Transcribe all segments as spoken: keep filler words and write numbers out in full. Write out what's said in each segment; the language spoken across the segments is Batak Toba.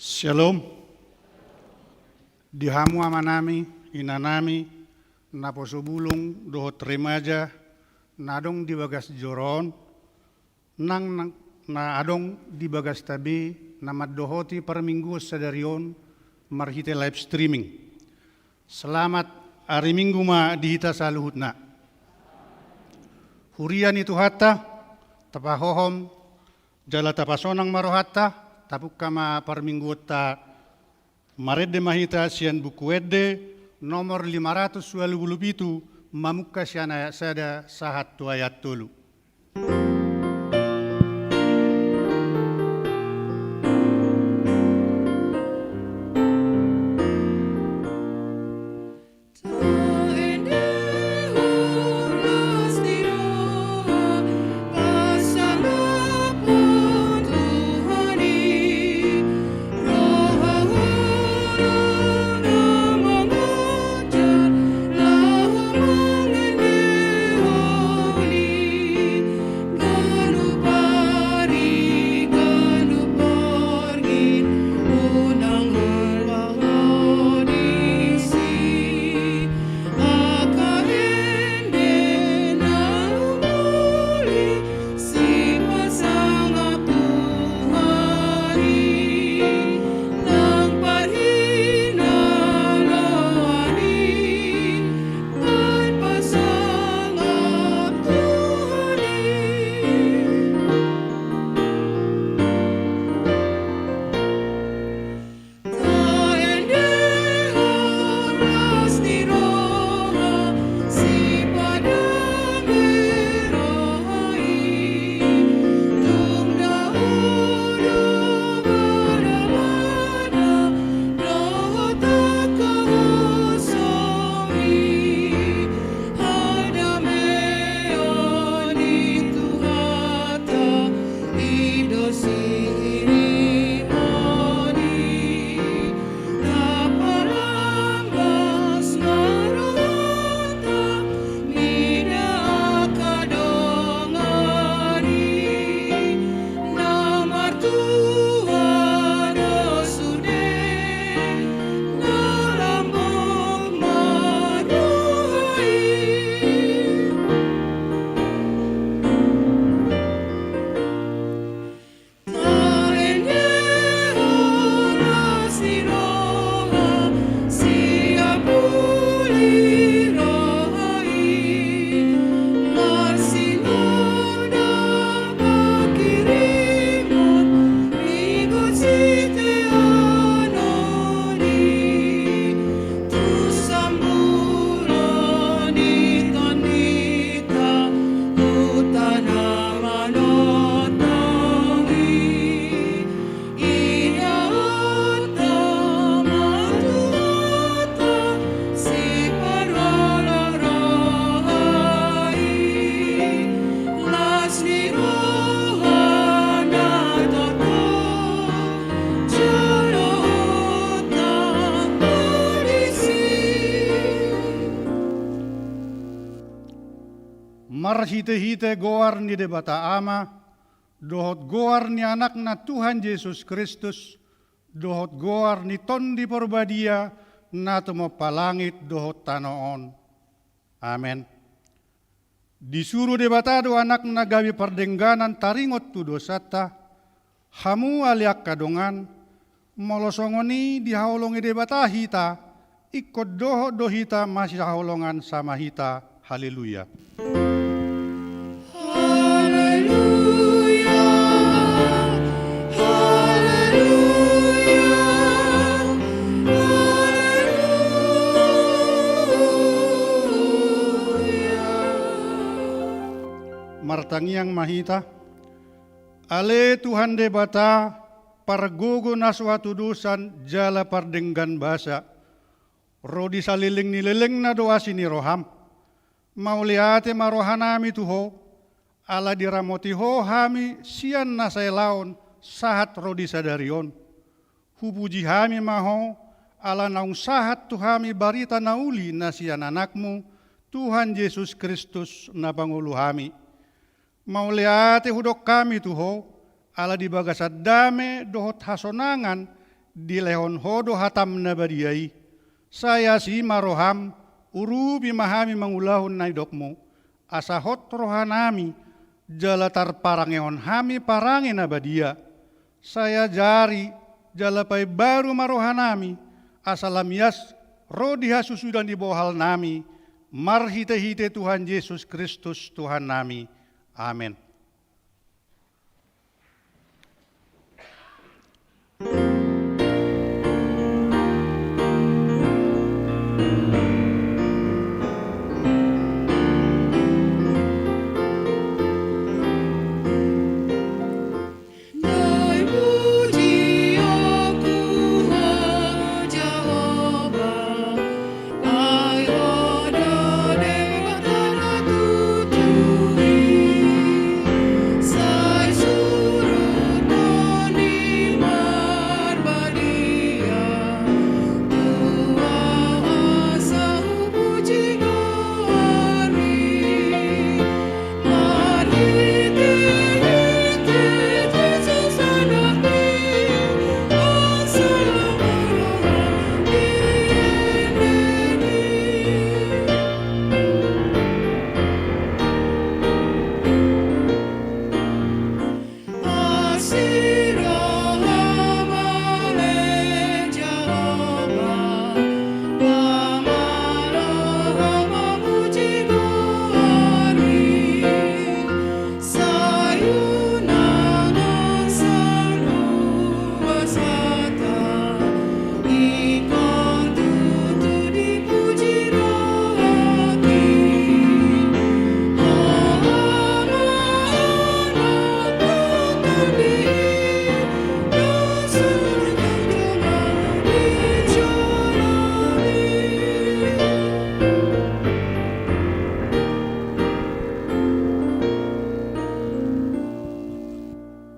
Shalom. Di hamu amanami, inanami, naposo bulung dohot remaja na adong di bagas joro on, nang, nang na adong di bagasta be na mandohoti parmingguon sadari on marhite live streaming. Selamat ari Minggu ma di hita saluhutna. Huria ni Tuhanta, tapahohom jala tapasonang ma rohanta, tapungka ma parmingguonta. Marende ma hita sian Buku Ende nomor lima ratus ualu pulu pitu, mamungka sian ayat sada sahat tu ayat tolu. Marhitehite goar ni Debata Ama, dohot goar ni Anakna Tuhan Jesus Kristus, dohot goar ni Tondi Parbadia na tumompa langit dohot tano on. Amen. Disuru Debata do Anakna gabe pardengganan taringot tu dosanta. Hamu ale angka dongan, molo songon i dihaholongi Debata hita, ingkon dohot do hita masihaholongan sama hita. Haleluya. Haleluya. Haleluya. Haleluya. Martangiang ma hita. Ale Tuhan Debata, pargogo na so hatudosan jala pardenggan basa, ro di saleleng ni lelengna do asi ni roham. Mauliate ma rohanami tu Ho, ala diramoti Ho hami sian na sai laon sahat ro di sadari on. Hupuji hami ma Ho, ala naung sahat tu hami barita na uli na sian Anakmu, Tuhan Jesus Kristus na pangolu hami. Mauliate hudok hami tu Ho, ala di bagasan dame dohot hasonangan Dilehon Ho do hataM na badia i. Sai asi ma rohaM, urupi ma hami mangulahon na nidokMu, asa hot rohanami, jala tarparangehon hami parange na badia. Sai ajari jala paimbaru ma rohanami, asa lamias ro di hasusuda ni bohalnami, marhitehite Tuhan Jesus Kristus Tuhannami. Amen.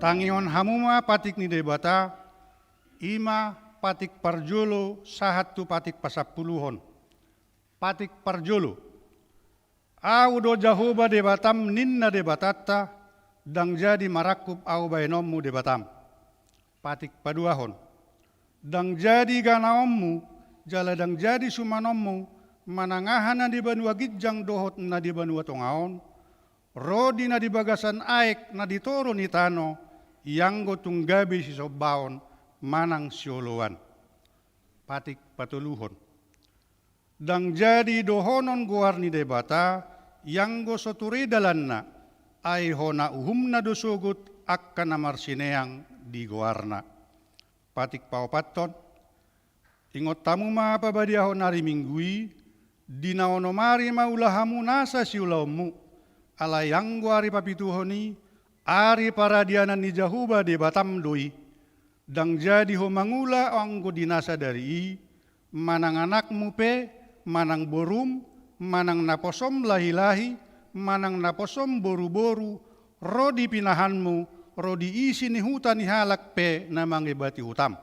Tangihon hamu ma patik ni Debata, i ma patik parjolo sahat tu patik pasampuluhon. Patik parjolo. Ahu do Jahowa Debatam, ninna Debatanta, ndang jadi marangkup ahu bahenonmu Debatam. Patik paduahon. Ndang jadi ganaonmu, jala ndang jadi sumanonmu, manang aha na di banua ginjang dohot na di banua tonga on, ro di na di bagasan aek na di toru ni tano, ianggo tung gabe sisombaon manang sioloan. Patik patoluhon. Ndang jadi dohonon goar ni Debata, ianggo so ture dalanna, ai hona uhumna do sogot angka na marsineang di goarna. Patik paopathon. Ingot hamu ma pabadiahon ari Minggu i, di na onom ari ma ula hamu nasa siulaonmu, alai anggo ari papituhon i, ari paradianan ni Jahowa Debatam do i. Ndang jadi ho mangula anggo di na sadari i, manang anakmu pe, manang borum, manang naposom lahilahi, manang naposom boruboru, ro di pinahanmu, ro di isi ni huta ni halak pe na mangebati hutam.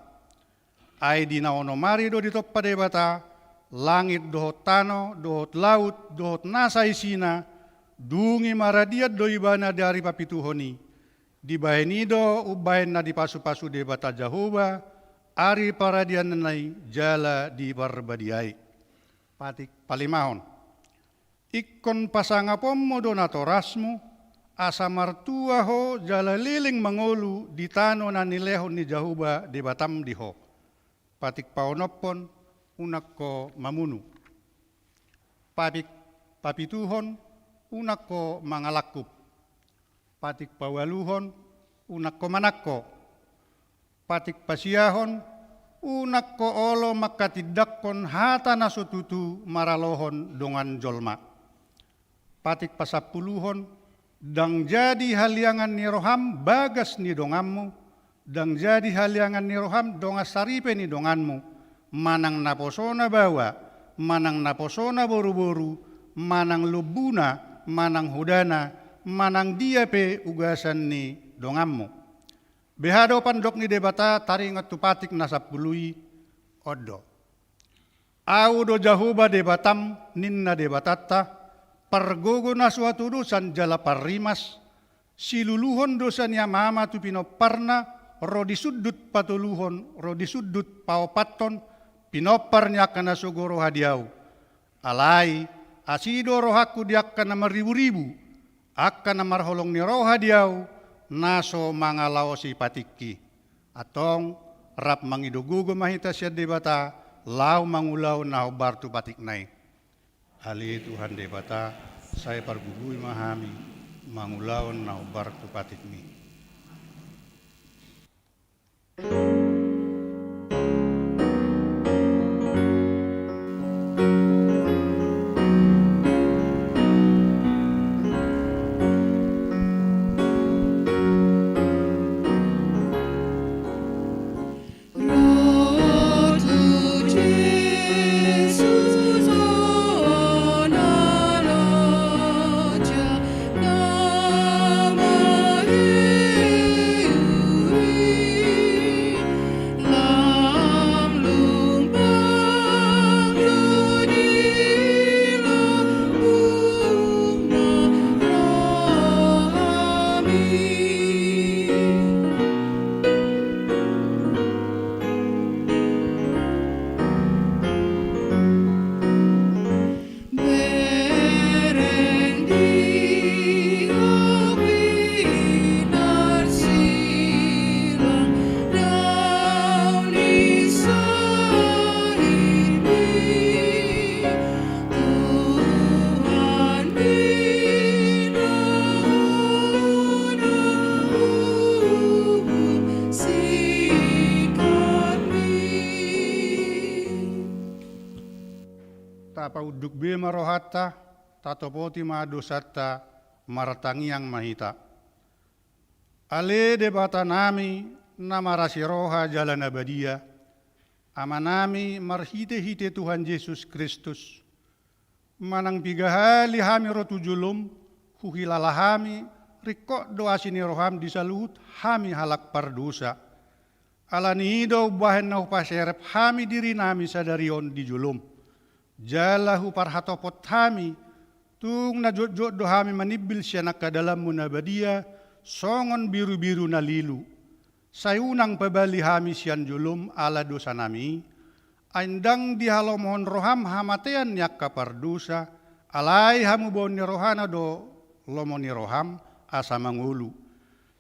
Ai di na onom ari do ditompa Debata langit dohot tano, dohot laut, dohot nasa isina, dung i maradian do ibana di ari papituhon i. Dibahen i do umbahen na dipasupasu Debata Jahowa ari paradiananna i jala diparbadiai. Patik palimahon. Ingkon pasangaponmu do natorasmu, asa martua ho jala leleng mangolu di tano na nilehon ni Jahowa Debatam di ho. Patik paonomhon, unang ho mamunu. Patik papituhon, unang ho mangalangkup. Patik paualuhon, unang ho manangko. Patik pasiahon, unang ho olo manghatindanghon hata na so tutu maralohon dongan jolma. Patik pasampuluhon, ndang jadi haliangan ni roham bagas ni donganmu, ndang jadi haliangan ni roham dongan saripe ni donganmu, manang naposona baoa, manang naposona boruboru, manang lombuna, manang hodana, manang dia pe ugasan ni donganmu. Beha do pandok ni Debata taringot tu patik na sampulu i? On do. Ahu do Jahowa Debatam, ninna Debatanta, pargogo na so hatudosan jala parrimas, siluluhon dosa ni amaama tu pinomparna, ro di sundut patoluhon, ro di sundut paopathon, pinompar ni angka na sogo roha di ahu. Alai, asi do rohangku di angka na marriburibu, angka na marholong ni roha di ahu, na so mangalaosi patikki. Antong, rap mangido gogo ma hita sian Debata, laho mangulahon na hombar tu patikna i. Ale Tuhan Debata, sai pargogoi ma hami, mangulahon na hombar tu patikmi. Tapaunduk be ma rohanta, tatopoti ma dosanta, martangiang ma hita. Ale Debatanami, na marasi roha jala na badia, Amanami marhitehite Tuhan Jesus Kristus, manang piga hali hami ro tu jolom, huhilala hami, ringkot do asi ni roham di saluhut hami halak pardosa. Ala ni i do umbahen na hupaserep hami dirinami sadari on di jolom. Jala huparhatopot hami, tung na jotjot do hami manimbil sian angka dalanmu na badia, songon birubiru na lilu. Sai unang pabali hami sian jolom ala dosanami, ai ndang dihalomohon roham hamatean ni angka pardosa, alai hamubaon ni rohana do lomo ni roham asa mangolu.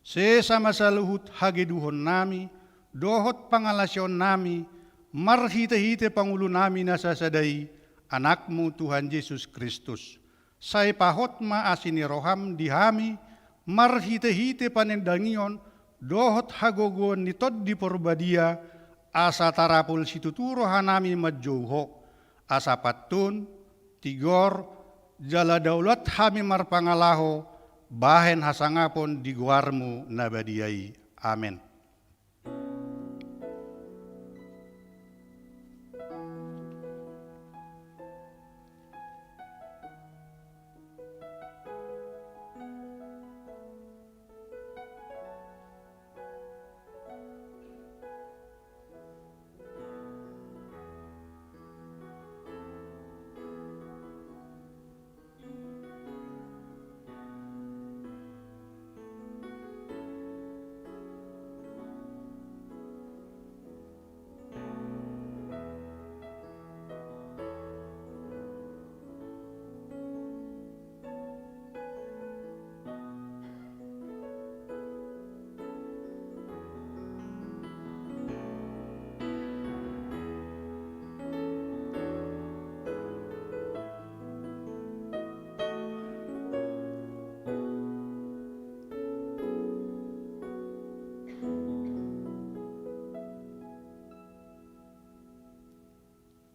Sesa ma saluhut hageduhonnami, dohot pangalaosionnami, marhitehite pangulunami na sasada i, Anakmu Tuhan Jesus Kristus. Sai pahot ma asi ni roham di hami, marhitehite panendangion, dohot hagogoon ni Tondi Porbadia, asa tarapul situtu rohanami manjou Ho, asa pantun, tigor, jala daulat hami marpangalaho, bahen hasangapon di goarmu na badia i. Amen.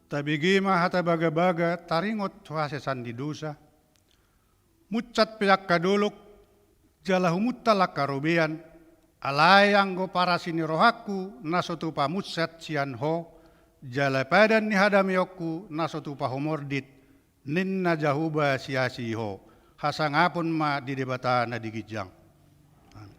Tabege ma hata bagabaga taringot tu hasesaan ni dosa. Munsat pe angka dolok, jala humuntal angka robean, alai anggo parasi ni rohangku na so tupa munsat sian Ho, jala padan ni hadameonku na so tupa humordit, ninna Jahowa siasi Ho, hasangapon ma di Debata na di ginjang. Amen.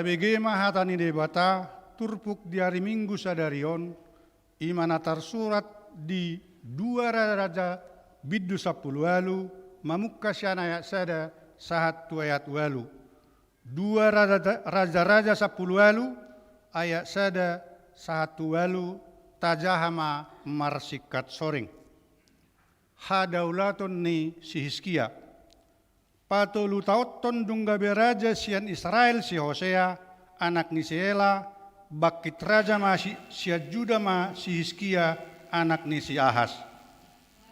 Tabege ma hata ni Debata turpuk di ari Minggu sadari on, i ma na tarsurat di dua Raja Bindu sampulu ualu, mamungka sian ayat sada sahat tu ayat ualu. Dua Raja, Raja-raja sampulu ualu, ayat sada sahat tu ualu, tajaha ma marsingkat soring. Hadaulaton ni si Hiskia. Patolu taonhon dung gabe raja sian Israel si Hosea, anak ni si Ela, bangkit raja ma si, sian Juda ma si Hiskia, anak ni si Ahas.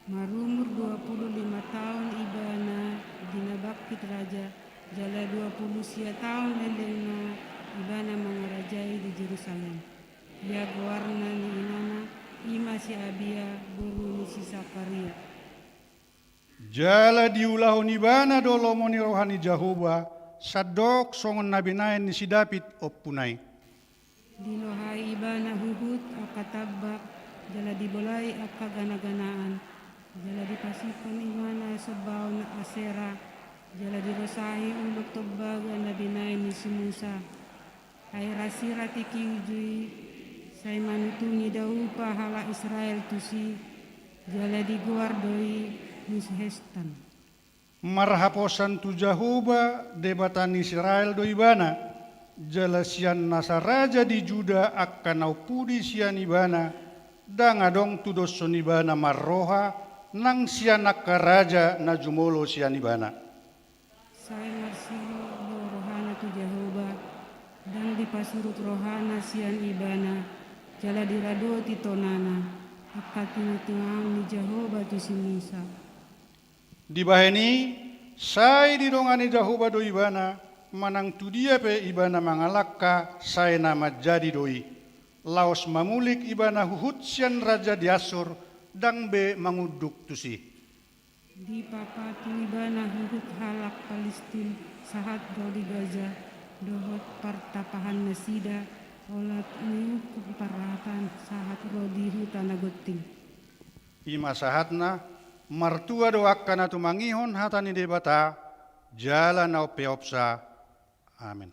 Marumur dua pulu lima taon ibana di na bangkit raja, jala dua pulu sia taon lelengna ibana mangarajai di Jerusalem. Ia goarna ni inana, i ma si Abia, boru ni si Sakaria. Jala diulahon ibana do lomo ni roha ni Jahowa, sandok songon na binahen ni si Daud ompuna i. Dilohai ibana huhut angka tambak, jala dibolai angka gana-ganaan, jala dipasingkon ibana sombaon Asera, jala dirosahi ulok tombaga na binahen ni si Musa. Ai rasirati kiuju i, sai manutungi daupa halak Israel tusi, jala digoar do i Mushestan. Marhaposan tu Jahowa, Debata ni Israel do ibana, jala sian nasa raja di Juda angka na umpudi sian ibana, ndang adong tudoshon ibana marroha, nang sian angka raja na jumolo sian ibana. Sai marsihohot do rohana tu Jahowa, ndang dipasurut rohana sian ibana, jala diradoti tonana, angka tinantuaon ni Jahowa tu si Musa. Dibahen i, sai didongani Jahowa do ibana, manang tu dia pe ibana mangalangka, sai na manjadi do i. Laos mamulik ibana huhut sian raja di Assur, ndang be mangunduk tusi. Dipapatung ibana huhut halak Palistim sahat ro di Gaza, dohot partapahan nasida, olat ni ungkung parrahatan sahat ro di huta na gonting. I ma sahatna, martua do angka na tumangihon hata ni Debata, jala na umpeopsa. Amen.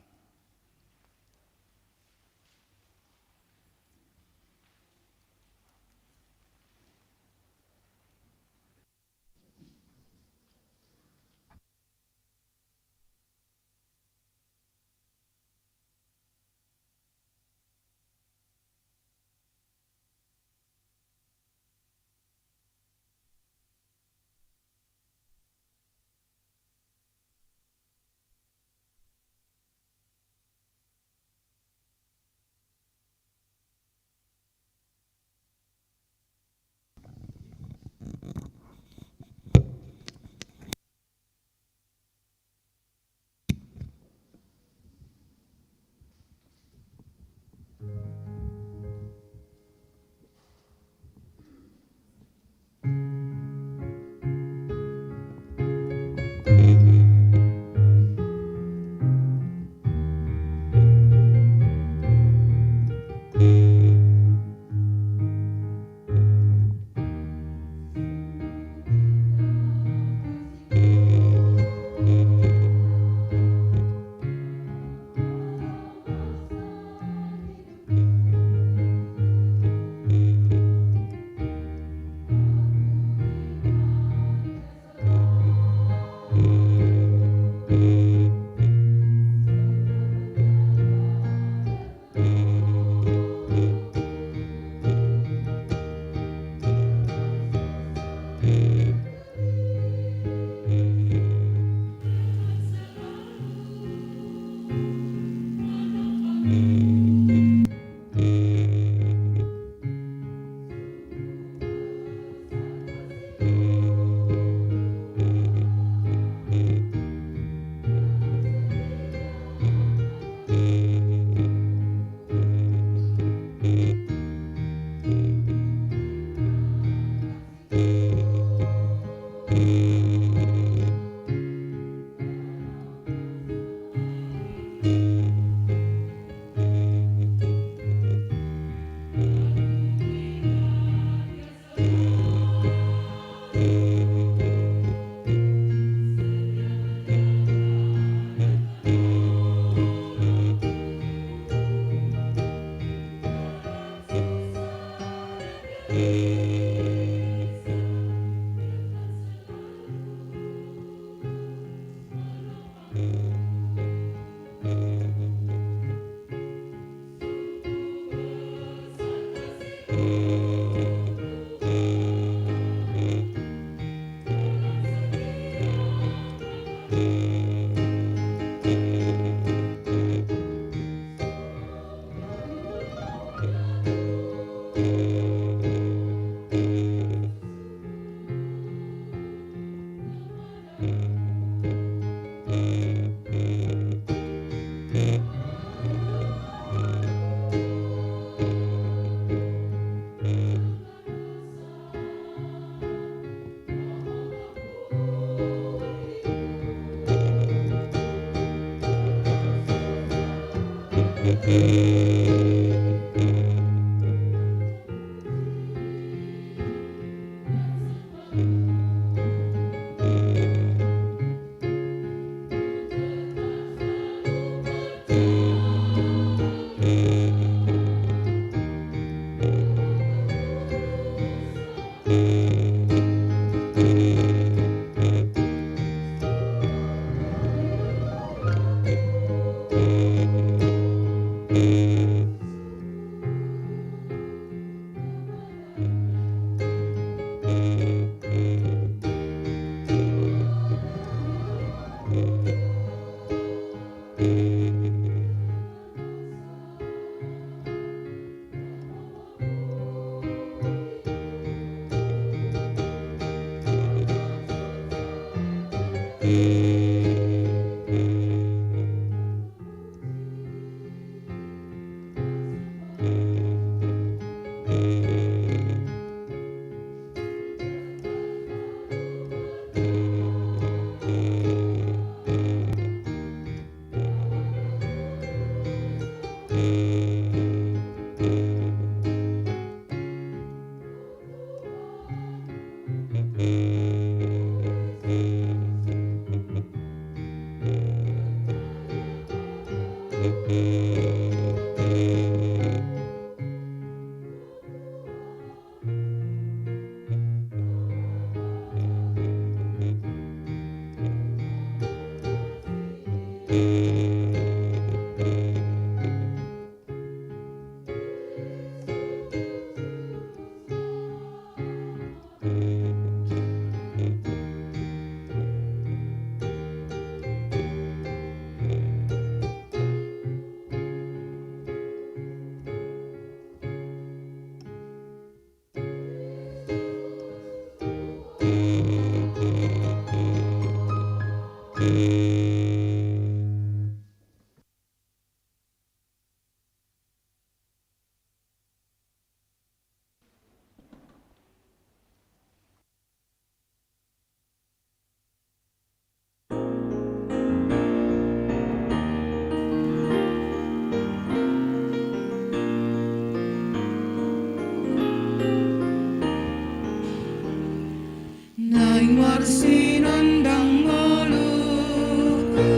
Naeng marsinondang ngolungku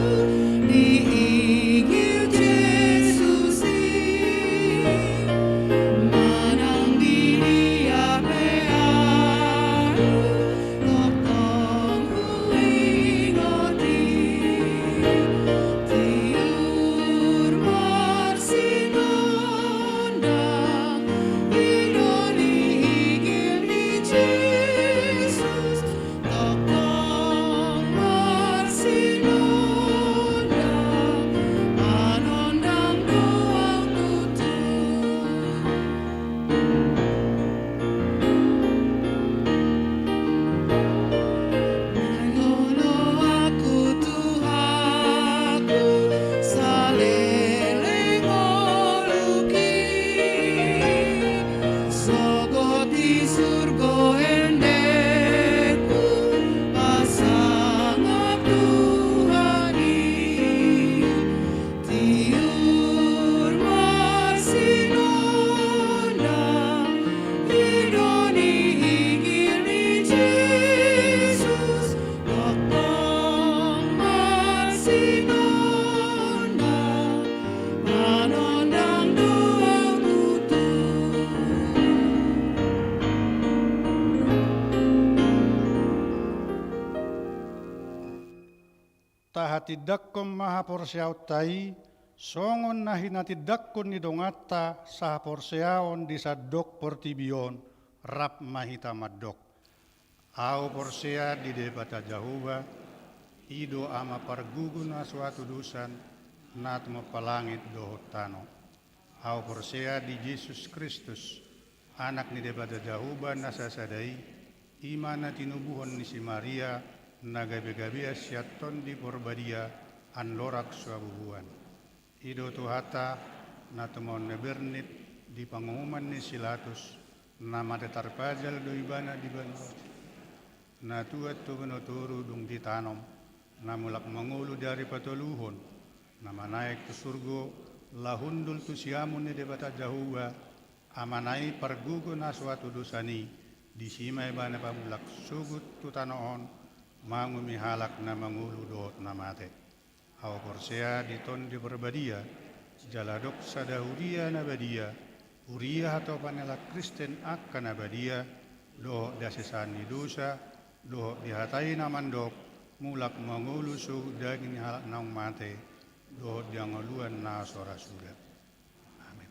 di igil Jesus i, manang di dia pe ahu, tongtong huingot i. Tiur marsinondang i do di igil ni Jesus, tongtong marsinondang, manondang do au tutu. Naeng olo aku, Tuhanku, saleleng ngolungki, sogot di surgo endengku pasangap Tuhan i. Tiur marsinondang i do di igil ni Jesus, tongtong marsinondang, manondang do au tutu. Tahatindangkon ma haporseaonta i, songon na hinatindangkon ni donganta sahaporseaon di sandok portibi on, rap ma hita mandok. Ahu porsea di Debata Jahowa, i do Ama pargugu na so hatudosan, na tumompa langit dohot tano. Ahu porsea di Jesus Kristus, Anak ni Debata Jahowa na sasada i, i ma na tinubuhon ni si Maria, na gabe-gabean sian Tondi Porbadia, andorang so habubuhan. I do Tuhanta, na tumaon na bernit di panguhuman ni si Latus, na mate tarpajal do ibana di banua. Na tuat tu banua toru dung ditanom, na mulak mangolu di ari patoluhon, na manaek tu surgo, laho hundul tu siamun ni Debata Jahowa, Amana i pargogo na so hatudosan i, disi ma ibana pamulak sogot tu tano on, manguhumi halak na mangolu dohot na mate. Ahu porsea di Tondi Porbadia, jala dohot sada huria na badia, huria hatopan ni halak Kristen angka na badia, dohot di hasesaan ni dosa, dohot di hata i na mandok, mulak mangolu sogot daging ni halak naung mate, dohot di hangoluan na so ra suda. Amen.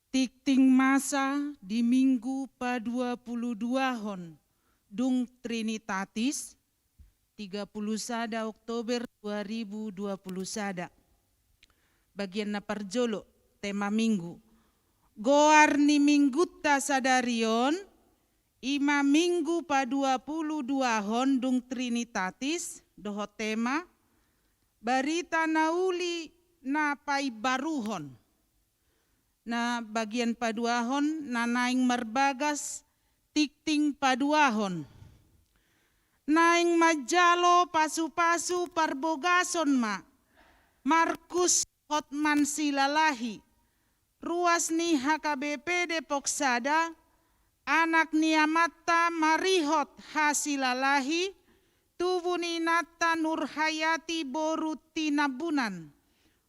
Tingting masa di Minggu paduapuluduahon dung Trinitatis, tiga puluh sada Oktober dua ribu dua puluh sada. Bagian na parjolo, tema Minggu. Goar ni Minggunta sadari on, i ma Minggu paduapuluduahon dung Trinitatis, dohot tema, barita na uli na paimbaruhon. Na bagian paduahon na naeng marbagas tingting paduahon. Naeng manjalo pasupasu parbogason ma Markus Hotman Silalahi, ruas ni H K B P Depok Sada, anak ni amanta Marihot Hasilalahi, tubu ni inanta Nurhayati boru Tinambunan,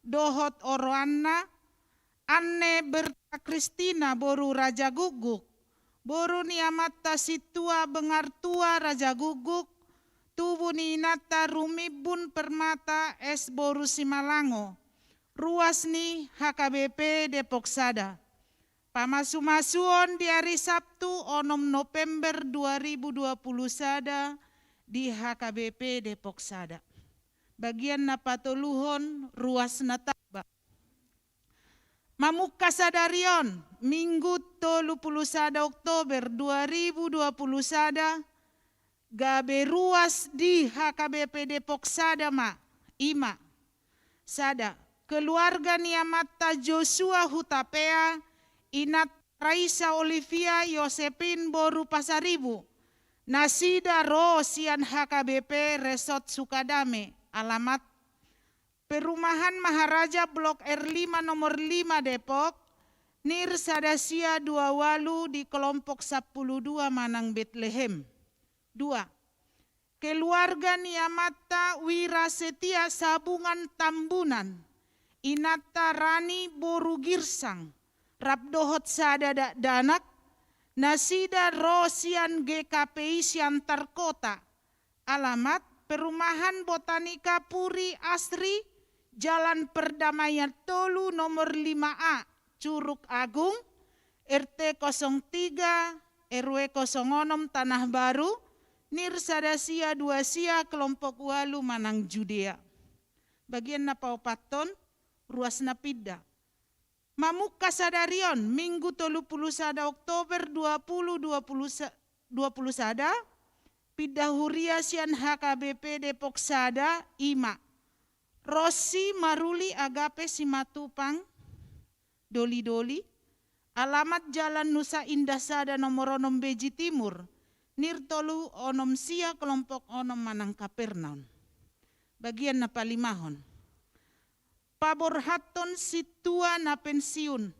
dohot oroanna, Anne Berta Kristina boru Raja Guguk, boru ni amanta Sintua Bengartua Raja Guguk, tubu ni inanta Rumimbun Permata S boru Simalango, ruas ni H K B P Depok Sada. Pamasumasuon di ari Sabtu onom November dua ribu dua puluh sada di H K B P Depok Sada. Bagian na patoluhon, ruas na tamba. Mamungka sadari on, Minggu tolu puluh sada Oktober dua ribu dua puluh sada, gabe ruas di H K B P Depok Sada ma, i ma. Sada, keluarga ni amanta Joshua Hutapea, inanta Raisa Olivia Yosepin boru Pasaribu, nasida ro sian H K B P Resort Sukadame, alamat Perumahan Maharaja Blok R lima nomor lima Depok, nir sada sia dua ualu di kelompok sampulu dua manang Betlehem. Dua, keluarga ni amanta Wira Setia Sabungan Tambunan, inanta Rani boru Girsang, rap dohot sada dakdanak, nasida ro sian G K P I Siantar Kota, alamat Perumahan Botanika Puri Asri, Jalan Perdamaian tolu nomor lima A, Curug Agung, R T kosong tiga, R W kosong onom Tanah Baru, nir sada sia dua sia kelompok ualu manang Judea. Bagian na paopathon, ruas na pinda. Mamungka sadari on, Minggu tolu puluh sada Oktober dua puluh dua puluh sa-, dua puluh sada, pinda huria sian H K B P Depok Sada, i ma. Rosi Maruli Agape Simatupang, Doli-doli, alamat Jalan Nusa Indah Sada nomor onom Beji Timur, nir tolu onom sia kelompok onom manang Kapernaum. Bagian na palimahon. Paborhathon sintua na pensiun.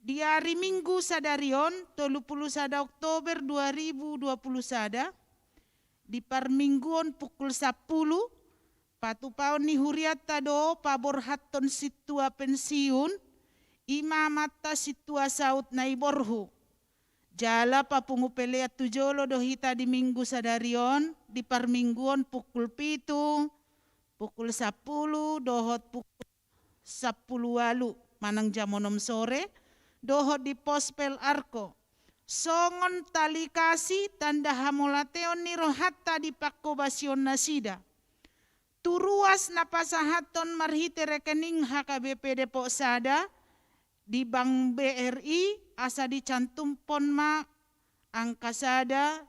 Di ari Minggu sadari on, tolu puluh sada Oktober dua ribu dua puluh sada, di parmingguon pukul sampulu, patupaon ni hurianta do paborhathon sintua pensiun, i ma amanta Sintua Saut Naiborhu. Jala papungu pelean tu jolo do hita di Minggu sadari on, di parmingguon pukul pitu, pukul sampulu, dohot pukul sampulu ualu manang jam onom sore, dohot di Pospel Arko. Songon tali kasih tanda hamauliateon ni rohanta di panghobasion nasida. Tu ruas na pasahathon marhite rekening H K B P Depok Sada di Bank B R I asa dicantumhon ma angka sada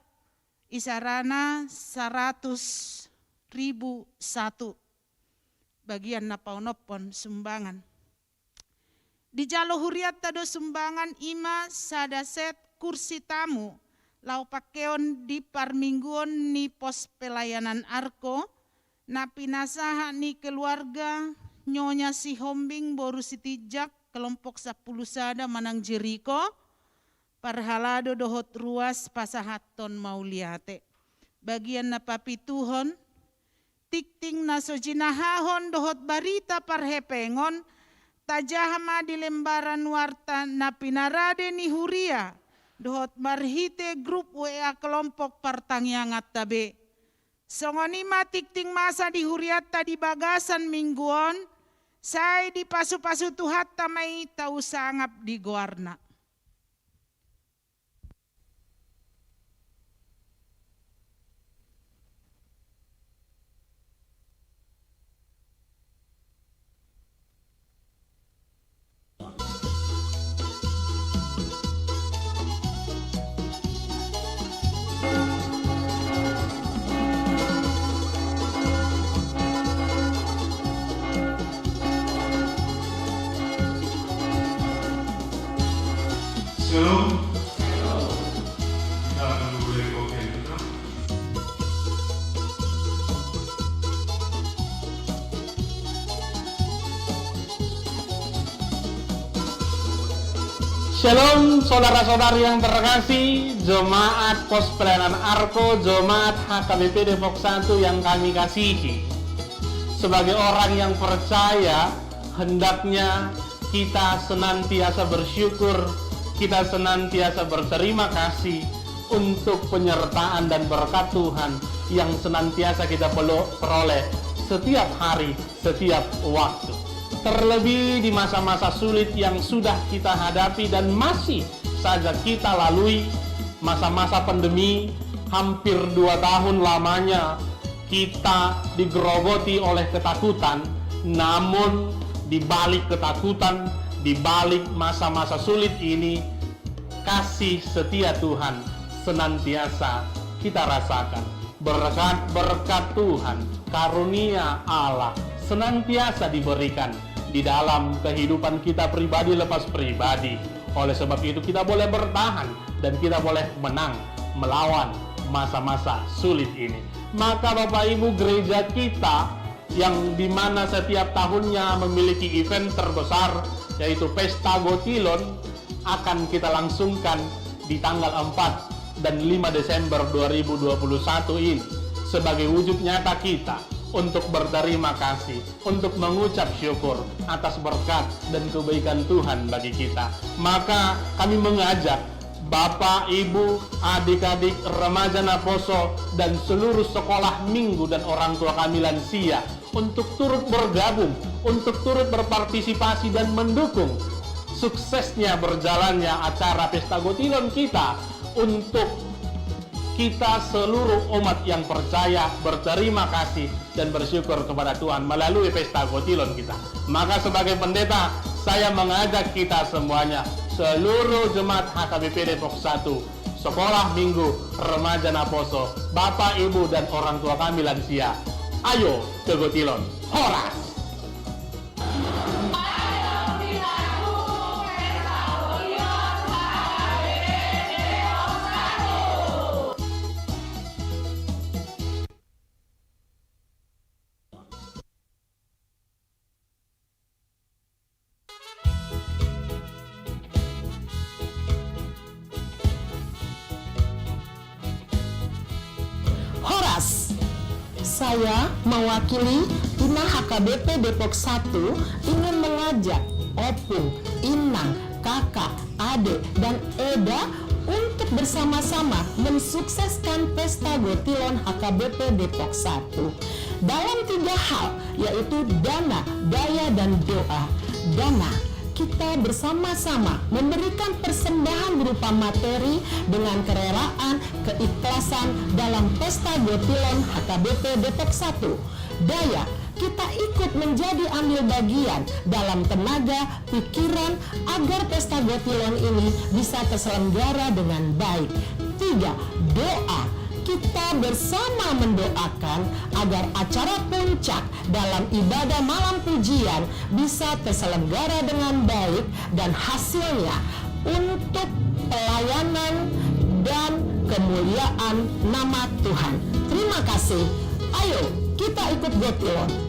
isarana saratus ribu satu. Bagian na paonomhon sumbangan. Dijalo hurianta do sumbangan i ma sada set kursi tamu, laho pangkeon di parmingguon ni pos pelayanan Arko, na pinasahat ni keluarga Nyonya Sihombing boru Sitinjak, kelompok sampulu sada manang Jeriko, parhalado dohot ruas pasahathon mauliate. Bagian na papituhon, tingting na so jinahahon dohot barita parhepengon, tajaha ma di lembaran warta na pinarade ni huria, dohot marhite grup W A kelompok partangianganta be. Songon i ma tingting masa di hurianta di bagasan minggu on, Sai dipasupasu Tuhanta ma i, tau sangap di goarna. Shalom. Kita akan memulai kopi kita. Shalom, saudara-saudari yang terkasih, jemaat Pos Pelayanan Arko, jemaat H K B P Depok satu yang kami kasihi. Sebagai orang yang percaya, hendaknya kita senantiasa bersyukur, kita senantiasa berterima kasih untuk penyertaan dan berkat Tuhan yang senantiasa kita pelo-, peroleh setiap hari, setiap waktu. Terlebih di masa-masa sulit yang sudah kita hadapi dan masih saja kita lalui, masa-masa pandemi, hampir dua tahun lamanya kita digerogoti oleh ketakutan, namun di balik ketakutan, di balik masa-masa sulit ini, kasih setia Tuhan senantiasa kita rasakan. Berkat-berkat Tuhan, karunia Allah senantiasa diberikan di dalam kehidupan kita pribadi lepas pribadi. Oleh sebab itu, kita boleh bertahan dan kita boleh menang melawan masa-masa sulit ini. Maka, Bapak Ibu, gereja kita yang di mana setiap tahunnya memiliki event terbesar, yaitu Pesta Gotilon, akan kita langsungkan di tanggal empat dan lima Desember dua ribu dua puluh satu ini sebagai wujud nyata kita untuk berterima kasih, untuk mengucap syukur atas berkat dan kebaikan Tuhan bagi kita. Maka kami mengajak Bapak, Ibu, adik-adik, remaja naposo, dan seluruh sekolah minggu dan orang tua kami lansia untuk turut bergabung, untuk turut berpartisipasi dan mendukung suksesnya berjalannya acara Pesta Gotilon kita, untuk kita seluruh umat yang percaya berterima kasih dan bersyukur kepada Tuhan melalui Pesta Gotilon kita. Maka sebagai pendeta, saya mengajak kita semuanya, seluruh jemaat H K B P Depok satu, sekolah minggu, remaja naposo, bapak, ibu, dan orang tua kami lansia. Ayo ke Gotilon. Horas! Horas. Saya mewakili Ina H K B P Depok satu ingin mengajak opung, inang, kakak, adik, dan eda untuk bersama-sama mensukseskan Pesta Gotilon H K B P Depok satu dalam tiga hal, yaitu dana, daya, dan doa. Dana, kita bersama-sama memberikan persembahan berupa materi dengan kerelaan, keikhlasan dalam Pesta Gotilon H K B P Depok satu. Daya, kita ikut menjadi ambil bagian dalam tenaga, pikiran, agar Pesta Gotilon ini bisa terselenggara dengan baik. Tiga, doa. Kita bersama mendoakan agar acara puncak dalam ibadah malam pujian bisa terselenggara dengan baik dan hasilnya untuk pelayanan dan kemuliaan nama Tuhan. Terima kasih. Ayo, kita ikut Gotilon.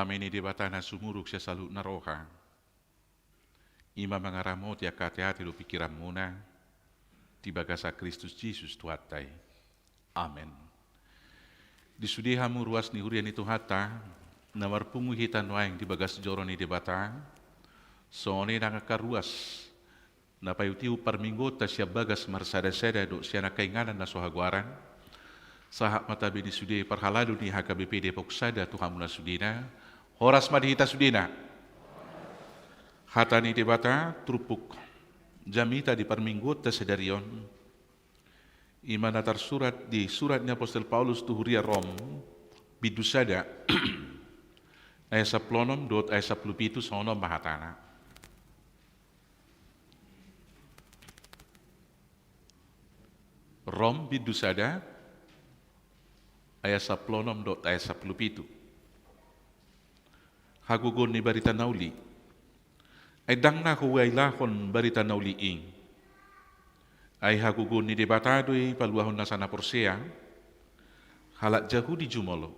Dame ni Debata na sumurung sian saluhut na roha, i ma mangaramoti angka ateate dohot pingkiranmuna di bagasan Kristus Jesus Tuhanta i. Amen. Di sude hamu ruas ni huria ni Tuhanta, na marpungu hita nuaeng di bagas joro ni Debata, songon i nang angka ruas na paihutihut parmingguonta sian bagas marsadasada dohot sian angka inganan na so hagoaran, sahat ma tabi ni sude parhalado ni H K B P Depok Sada tu hamuna sudena, horas ma di hita sudena. Hata ni Debata turpuk jamita di parmingguonta sadari on, i ma na tarsurat di surat ni apostel Paulus tu huria Rom, bindu sada, ayat sampulu onom dohot ayat sampulu pitu, songon on ma hatana. Rom bindu sada, ayat sampulu onom dohot ayat sampulu pitu. Hagogoon ni barita na uli. Ai ndang na huailahon barita na uli i. Ai hagogoon ni Debata do i paluahon nasa na porsea, halak Jahudi jumolo,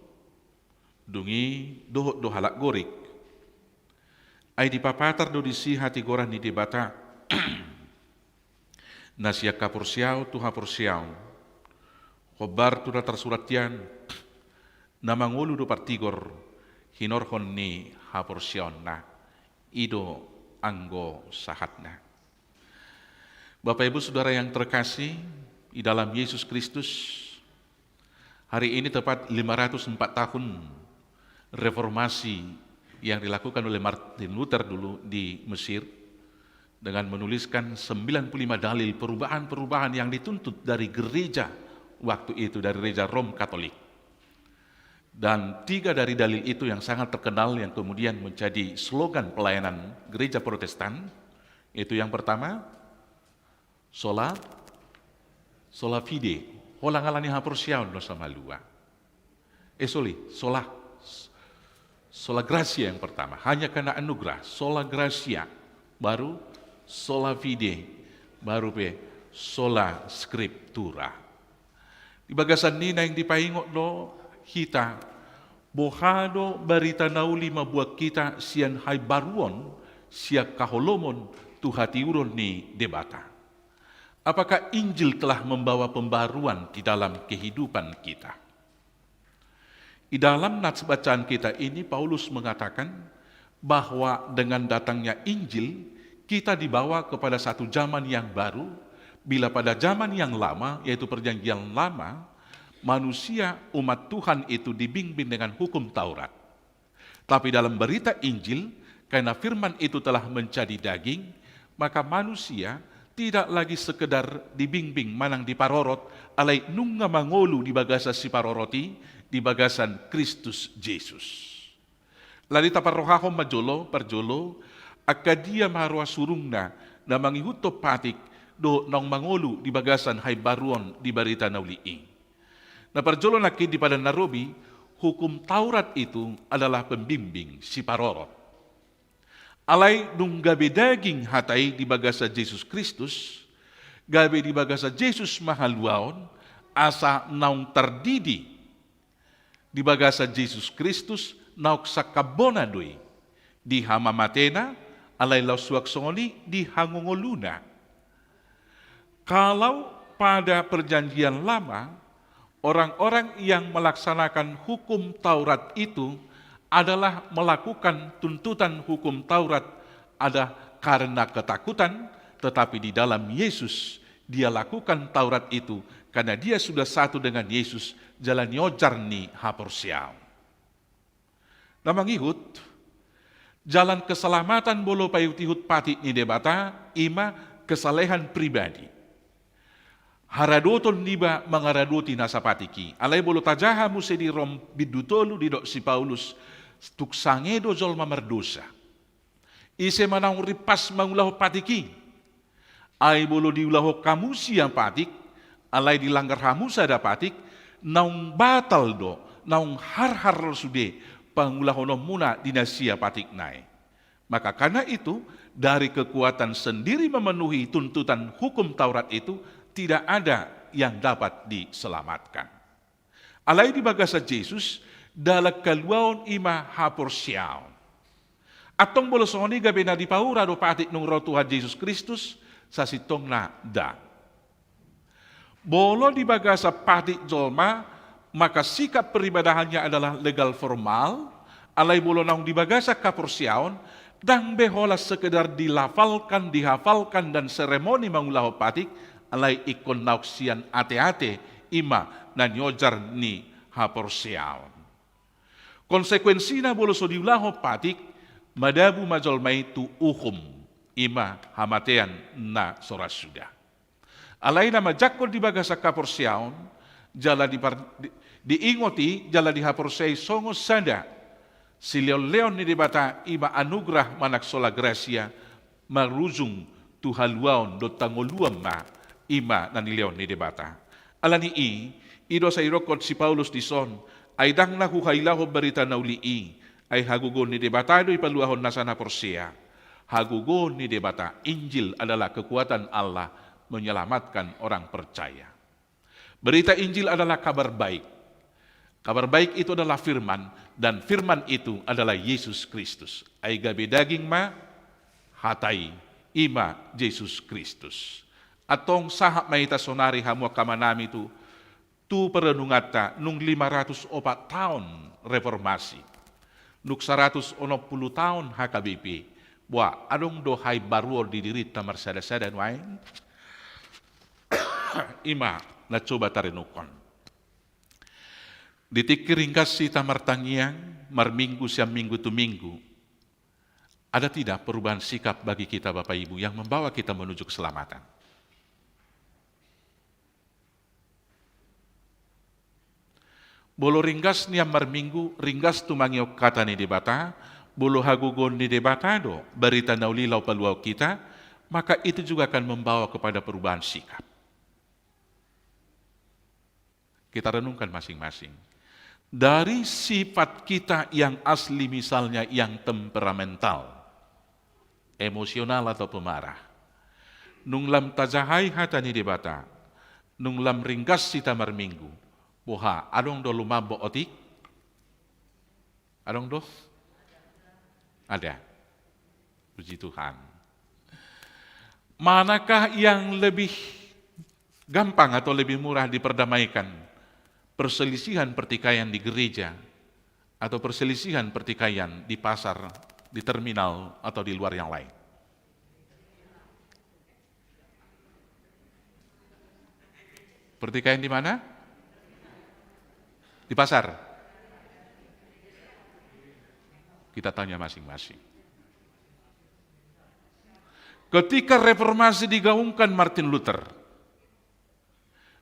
dung i dohot do halak Gorik. Ai dipapatar do disi hatigoran ni Debata, na sian haporseaon tu haporseaon, hombar tu na tarsurat hian, na mangolu do partigor hinorhon ni haporseaonna, i do anggo sahatna. Bapak Ibu Saudara yang terkasih di dalam Yesus Kristus, hari ini tepat lima ratus empat tahun reformasi yang dilakukan oleh Martin Luther dulu di Mesir, dengan menuliskan sembilan puluh lima dalil perubahan-perubahan yang dituntut dari gereja waktu itu, dari gereja Rom Katolik. Dan tiga dari dalil itu yang sangat terkenal yang kemudian menjadi slogan pelayanan gereja Protestan, yaitu yang pertama, sola, sola fide, holan ala ni haporseaon do samalua. Eh, sorry, sola, sola gratia yang pertama, hanya karena anugerah, sola gratia, baru sola fide, baru pe sola scriptura. Di bagasan i naeng dipaingot do hita, boha do barita na uli mambuat hita sian haimbaruon, sian haholomon, tu hatiuron ni Debata. Apakah Injil telah membawa pembaruan di dalam kehidupan kita? Di dalam nats bacaan kita ini, Paulus mengatakan bahwa dengan datangnya Injil, kita dibawa kepada satu zaman yang baru, bila pada zaman yang lama, yaitu Perjanjian Lama, manusia, umat Tuhan itu dibimbing dengan hukum Taurat. Tapi dalam berita Injil, karena firman itu telah menjadi daging, maka manusia tidak lagi sekedar dibimbing manang diparorot, alai nunga mangolu di bagasan siparorot i, di bagasan Kristus Jesus. Alani i taparrohahon ma jolo, parjolo, angka dia ma ruas surungna na mangihuthon patik dohot naung mangolu di bagasan haimbaruon di barita na uli i. Na parjolo nangkin di padan na robi, hukum Taurat itu adalah pembimbing, siparorot. Alai dung gabe daging hata i di bagasan Jesus Kristus, gabe di bagasan Jesus ma haluaon, asa naung tardidi di bagasan Jesus Kristus, naung sangkambona do i di hamamatena, alai laos suang songon i di hangongoluna. Kalau pada Perjanjian Lama, orang-orang yang melaksanakan hukum Taurat itu adalah melakukan tuntutan hukum Taurat ada karena ketakutan, tetapi di dalam Yesus, dia lakukan Taurat itu karena dia sudah satu dengan Yesus, jala niojar ni haporseaon. Na mangihut, jalan keselamatan molo paihutihut patik ni Debata, i ma kesalehan pribadi. Haradoton niba mangaradoti nasa patik i. Alai molo tajaha muse di Rom bindu tolu didok si Paulus, tung sange do jolma mardosa. Ise ma naung rimpas mangulahon patik i? Ai molo diulahon hamu sian patik, alai dilanggar hamu sada patik, naung batal do, naung harhar do sude pangulahononmuna di na sia patikna i. Maka karena itu, dari kekuatan sendiri memenuhi tuntutan hukum Taurat itu, tidak ada yang dapat diselamatkan. Alai di bagasan Jesus, Dalan haluaon i ma haporseaon. Antong molo songon i gabe na dipaura do patik nung ro Tuhan Jesus Kristus? Sasintongna ndang. Molo di bagasan patik jolma, maka sikap peribadahannya adalah legal formal, alai molo naung di bagasan haporseaon, ndang be holan sekedar dilafalkan, dihafalkan dan seremoni mangulahon patik, alai ingkon naung sian ateate, i ma na niojar ni haporseaon. Konsekuensina molo so diulahon patik, madabu ma jolma i tu uhum, i ma hamatean na so ra suda. Alai na manjangkon di bagasan haporseaon, jala dipar-, di-, diingot i, jala dihaporseai songon sada silehonlehon ni Debata, i ma anugerah manang sola gratia, marujung tu haluaon dohot hangoluan ma, i ma na nilehon ni Debata. Ala ni i, i do sai didokkon si Paulus dison, ai ndang na huhailahon barita na uli i, ai hagogoon ni Debata do ipaluahon nasa na porsea. Hagogoon ni Debata, Injil adalah kekuatan Allah menyelamatkan orang percaya. Berita Injil adalah kabar baik. Kabar baik itu adalah firman, dan firman itu adalah Yesus Kristus. Ai gabe daging ma hata i, i ma Jesus Kristus. Antong sahat ma hita sonari hamu angka amanami tu, tu perenunganta nung lima ratus opat taon reformasi. Nung saratus onom pulu taon H K B P. Boha, adong do haimbaruon di dirinta marsada-sada nuaeng? I ma na coba tarenungkon. Di tingki ringgas hita martangiang, marminggu sian minggu tu minggu, ada tidak perubahan sikap bagi kita Bapak Ibu yang membawa kita menuju keselamatan? Molo ringgas nian marminggu, ringgas tu mangihut hata ni Debata, molo hagogoon ni Debata do barita na uli laho paluahon hita, maka itu juga akan membawa kepada perubahan sikap. Kita renungkan masing-masing. Dari sifat kita yang asli, misalnya yang temperamental, emosional atau pemarah. Nung lam tajahai hata ni Debata, nung lam ringgas hita marminggu, boha, adong do lumambok otik? Adong do? Ada. Puji Tuhan. Manakah yang lebih gampang atau lebih murah diperdamaikan? Perselisihan pertikaian di gereja atau perselisihan pertikaian di pasar, di terminal, atau di luar yang lain? Pertikaian di mana? Di pasar. Kita tanya masing-masing. Ketika reformasi digaungkan Martin Luther,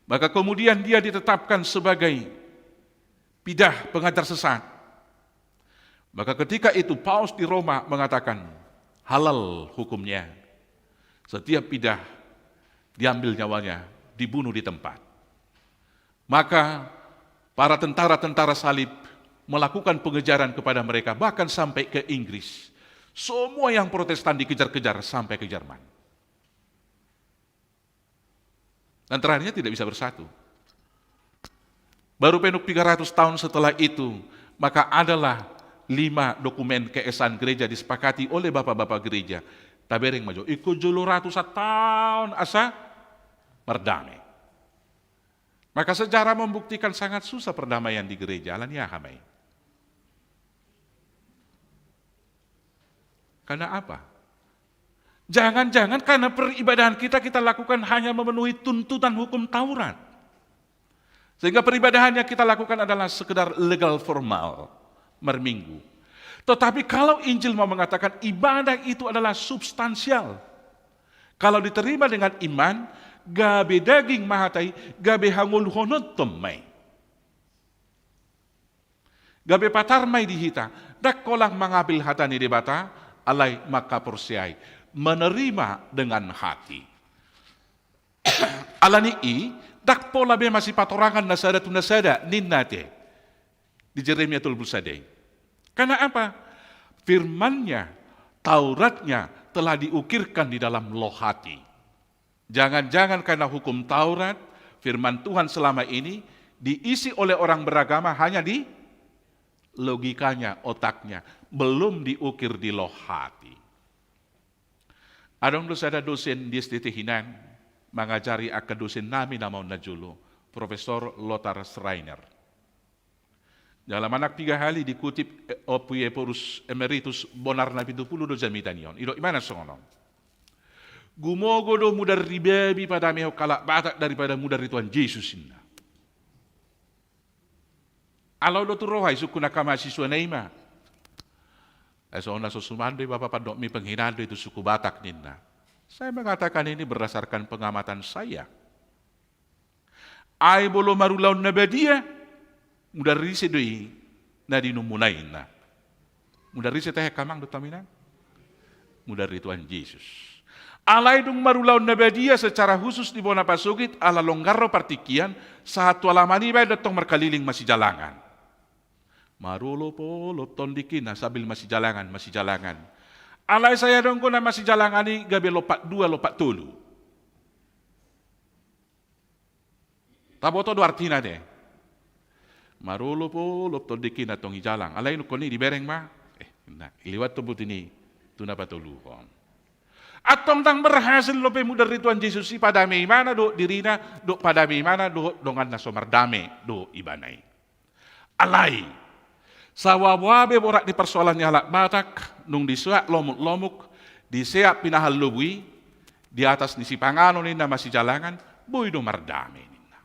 maka kemudian dia ditetapkan sebagai pidah, pengajar sesat. Maka ketika itu Paus di Roma mengatakan, halal hukumnya. Setiap pidah diambil nyawanya, dibunuh di tempat. Maka para tentara-tentara salib melakukan pengejaran kepada mereka, bahkan sampai ke Inggris. Semua yang Protestan dikejar-kejar sampai ke Jerman. Dan terakhirnya tidak bisa bersatu. Baru pe nung piga ratus tahun setelah itu, maka adalah lima dokumen keesaan gereja disepakati oleh bapak-bapak gereja. Tabereng ma jo, ingkon jolo ratusan taon asa mardame. Maka sejarah membuktikan sangat susah perdamaian di gereja, ala ni aha ma i? Karena apa? Jangan-jangan karena peribadahan kita, kita lakukan hanya memenuhi tuntutan hukum Taurat. Sehingga peribadahan yang kita lakukan adalah sekedar legal formal, marminggu. Tetapi kalau Injil mau mengatakan ibadah itu adalah substansial, kalau diterima dengan iman, gabe daging ma hata i, gabe hangoluhononton ma i. Gabe patar ma i di hita, ndang holan mangapil hata ni Debata, alai mangkaporseai, menerima dengan hati. Ala ni i, ndang pola be masipatorangan na sada tu na sada, ninna ate. Di Jeremia tolu pulu sada i. Karena apa? Firman-Nya, Taurat-Nya telah diukirkan di dalam loh hati. Jangan-jangan karena hukum Taurat, firman Tuhan selama ini diisi oleh orang beragama hanya di logikanya, otaknya, belum diukir di loh hati. Adong do sada dosen di S D T hinan, mangajari angka dosen nami na maon na jolo, Profesor Lothar Schreiner. Jala manang piga hali dikutip, eh, Ompu Ephorus Emeritus, bonar na pitu pulu do jamita ni on. Didok ibana songon on. Gumogo do mudar ni babi padamehon halak Batak daripada mudar ni Tuhan Jesus, ninna. Alo do tu roha isungkun angka mahasiswana i ma. Eh, songon na so suman do i, Bapa, pandok ni penghinaan do i tu suku Batak, ninna. Saya mengatakan ini berdasarkan pengamatan saya. Ai molo marulaon na badia, mudar ni ise do i na di inumuna i, ninna. Mudar ni ise tahe, angka amang dohot inang? Mudar ni Tuhan Jesus. Alai dung marulaon na badia secara khusus di bona pasogit, ala longgar do partingkian, sahat tu alaman i baen do tong markaliling masijalangan. Marolopolop tondingkina sambil masijalangan, masijalangan. Alai sai adong do na masijalangan i gabe lompat dua, lompat tolu. Taboto do artina de. Marolopolop tondingkina tong i jalang. Alai nungnga i dibereng ma. Eh, ninna, liwat do buti ni tu na patoluhon. Antong ndang berhasil dope mudar ni Tuhan Jesus i padame ibana dohot dirina, dohot padame ibana dohot dongan na so mardame dohot ibana i. Alai, saboaboa be borat ni parsoalan ni halak Batak, nung diseat lomuklomu, diseat pinahan lobu i, di atas ni sipanganon i na masijalangan, boi do mardame, ninna.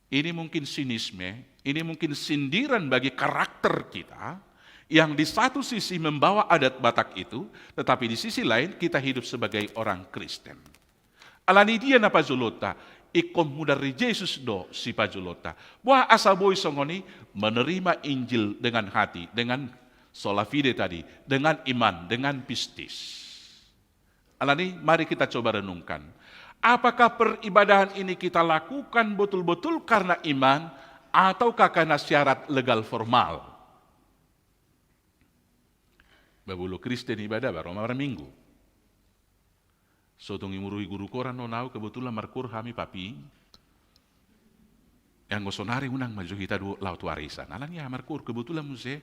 Ini mungkin sinisme, ini mungkin sindiran bagi karakter kita yang di satu sisi membawa adat Batak itu, tetapi di sisi lain kita hidup sebagai orang Kristen. Alani dia na pajolonta? Ingkon mudar ni Jesus do sipajolonta. Boha asa boi songon i? Menerima Injil dengan hati, dengan sola fide tadi, dengan iman, dengan pistis. Alani, mari kita coba renungkan. Apakah peribadahan ini kita lakukan betul-betul karena iman, ataukah karena syarat legal formal? Ba molo Kristen iba, ndang ro ma marminggu. So tung imuruhi guru koran do ahu, kebetulan markoor hami, Papi. Anggo sonari unang ma jo hita dohot laho tu arisan. Alani aha? Markoor, kebetulan muse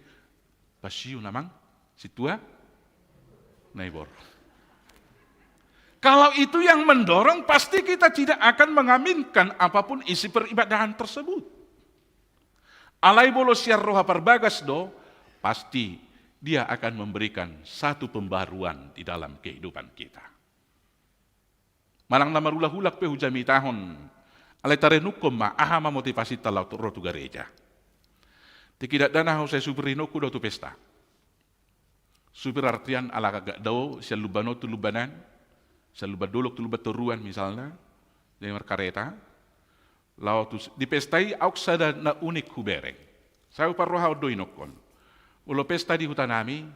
pensiun amang sintua Naibor. Kalau itu yang mendorong, pasti kita tidak akan mengaminkan apapun isi peribadahan tersebut. Alai molo sian roha parbagas do, pasti dia akan memberikan satu pembaruan di dalam kehidupan kita. Manang na marulahulak pe hujamitahon, alai tarenungkon ma aha ma motivasinta laho ro tu gareja. Tingki dakdanak ahu sai supir ni inongku do tu pesta. Supir artian ala gagak dao sian Lumban on tu Lumban an, sian Lumban Dolok tu Lumban Toruan misalna, jadi markareta. Laho tu s-, di pesta i auk sada na unik hubereng. Sai huparrohahon do inongkon. Molo pesta di huta nami,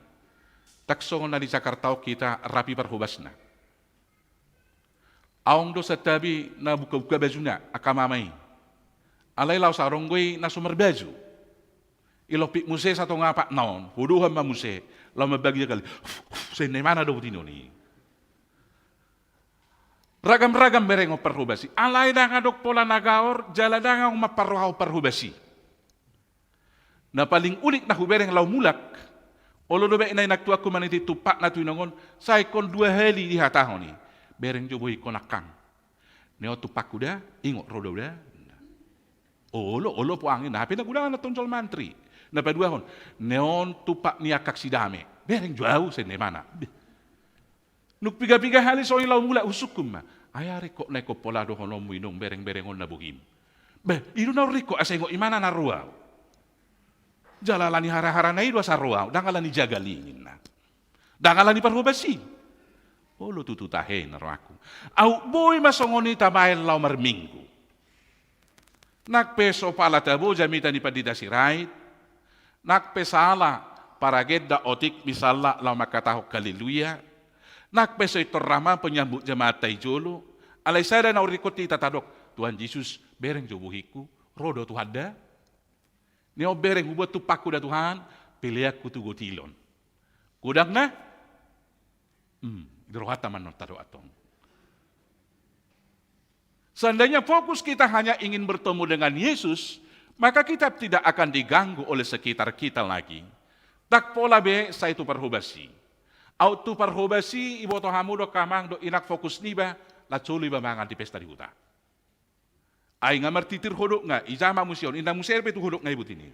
ndang songon na di Jakarta on hita rapi parhobasna. Adong do santabi na bukabuka bajuna angka mama i. Alai laos adong do i na so marbaju. Ilompit muse satonga patna on, hudohan ma muse, laho mambagi jagal i. Sai inna imana do buti ni on i. Ragamragam berengon parhobas i. Alai ndang adong pola na gaor, jala ndang adong mamparrohahon parhobas i. Na paling unik na hubereng laho mulak, olo do baen inang tuangku maniti tumpakna tu inong on, sai ingkon dua hali dihatahon i. Bereng jo bohingkon angkang. Nehon tumpakku da, ingot ro do au da. Olo, olo puang i, na hape na godang na tonjol mantri. Na paduahon, nehon tumpak ni angkang si dame. Bereng jo au, sai inna imana. Nung piga-piga hali songon i laho mulak, husungkun ma. Ai aha ringkot na ingkon pola dohononmu inong bereng-bereng on na bohim? Bah, i do na ringkot asa ingot imana na ro au. Jala alani hara-harana i do asa ro au, ndang alani jagal i ninna. Ndang alani parhobas i. Olo tutu tahe ninna rohangku. Aut boi ma songon i tabaen laho marminggu. Nang pe so pala tabo jamita ni Pandita Sirait, nang pe sala paragenda otik misalna laho mangkatahon haleluya, nang pe so intor ra ma penyambut jemaatta i jolo, alai sada na ringkot hita tadok, Tuhan Jesus, bereng jo bohingku, ro do Tuhanda? Nehon bereng huboan tumpakku da Tuhan, peleanku tu gotilon. Godang na? Hmm, di rohanta ma annon tadok antong. Seandainya fokus kita hanya ingin bertemu dengan Yesus, Maka kita tidak akan diganggu oleh sekitar kita lagi. Ndang pola be sai tu parhobas i. Aut tu parhobas i, iboto hamu do amang dohot inang, fokus niba, laos solu iba mangan di pesta di huta. Ai nga martitir hodok nga, ija ma muse on, inda muse pe tu hodok nga ibut i.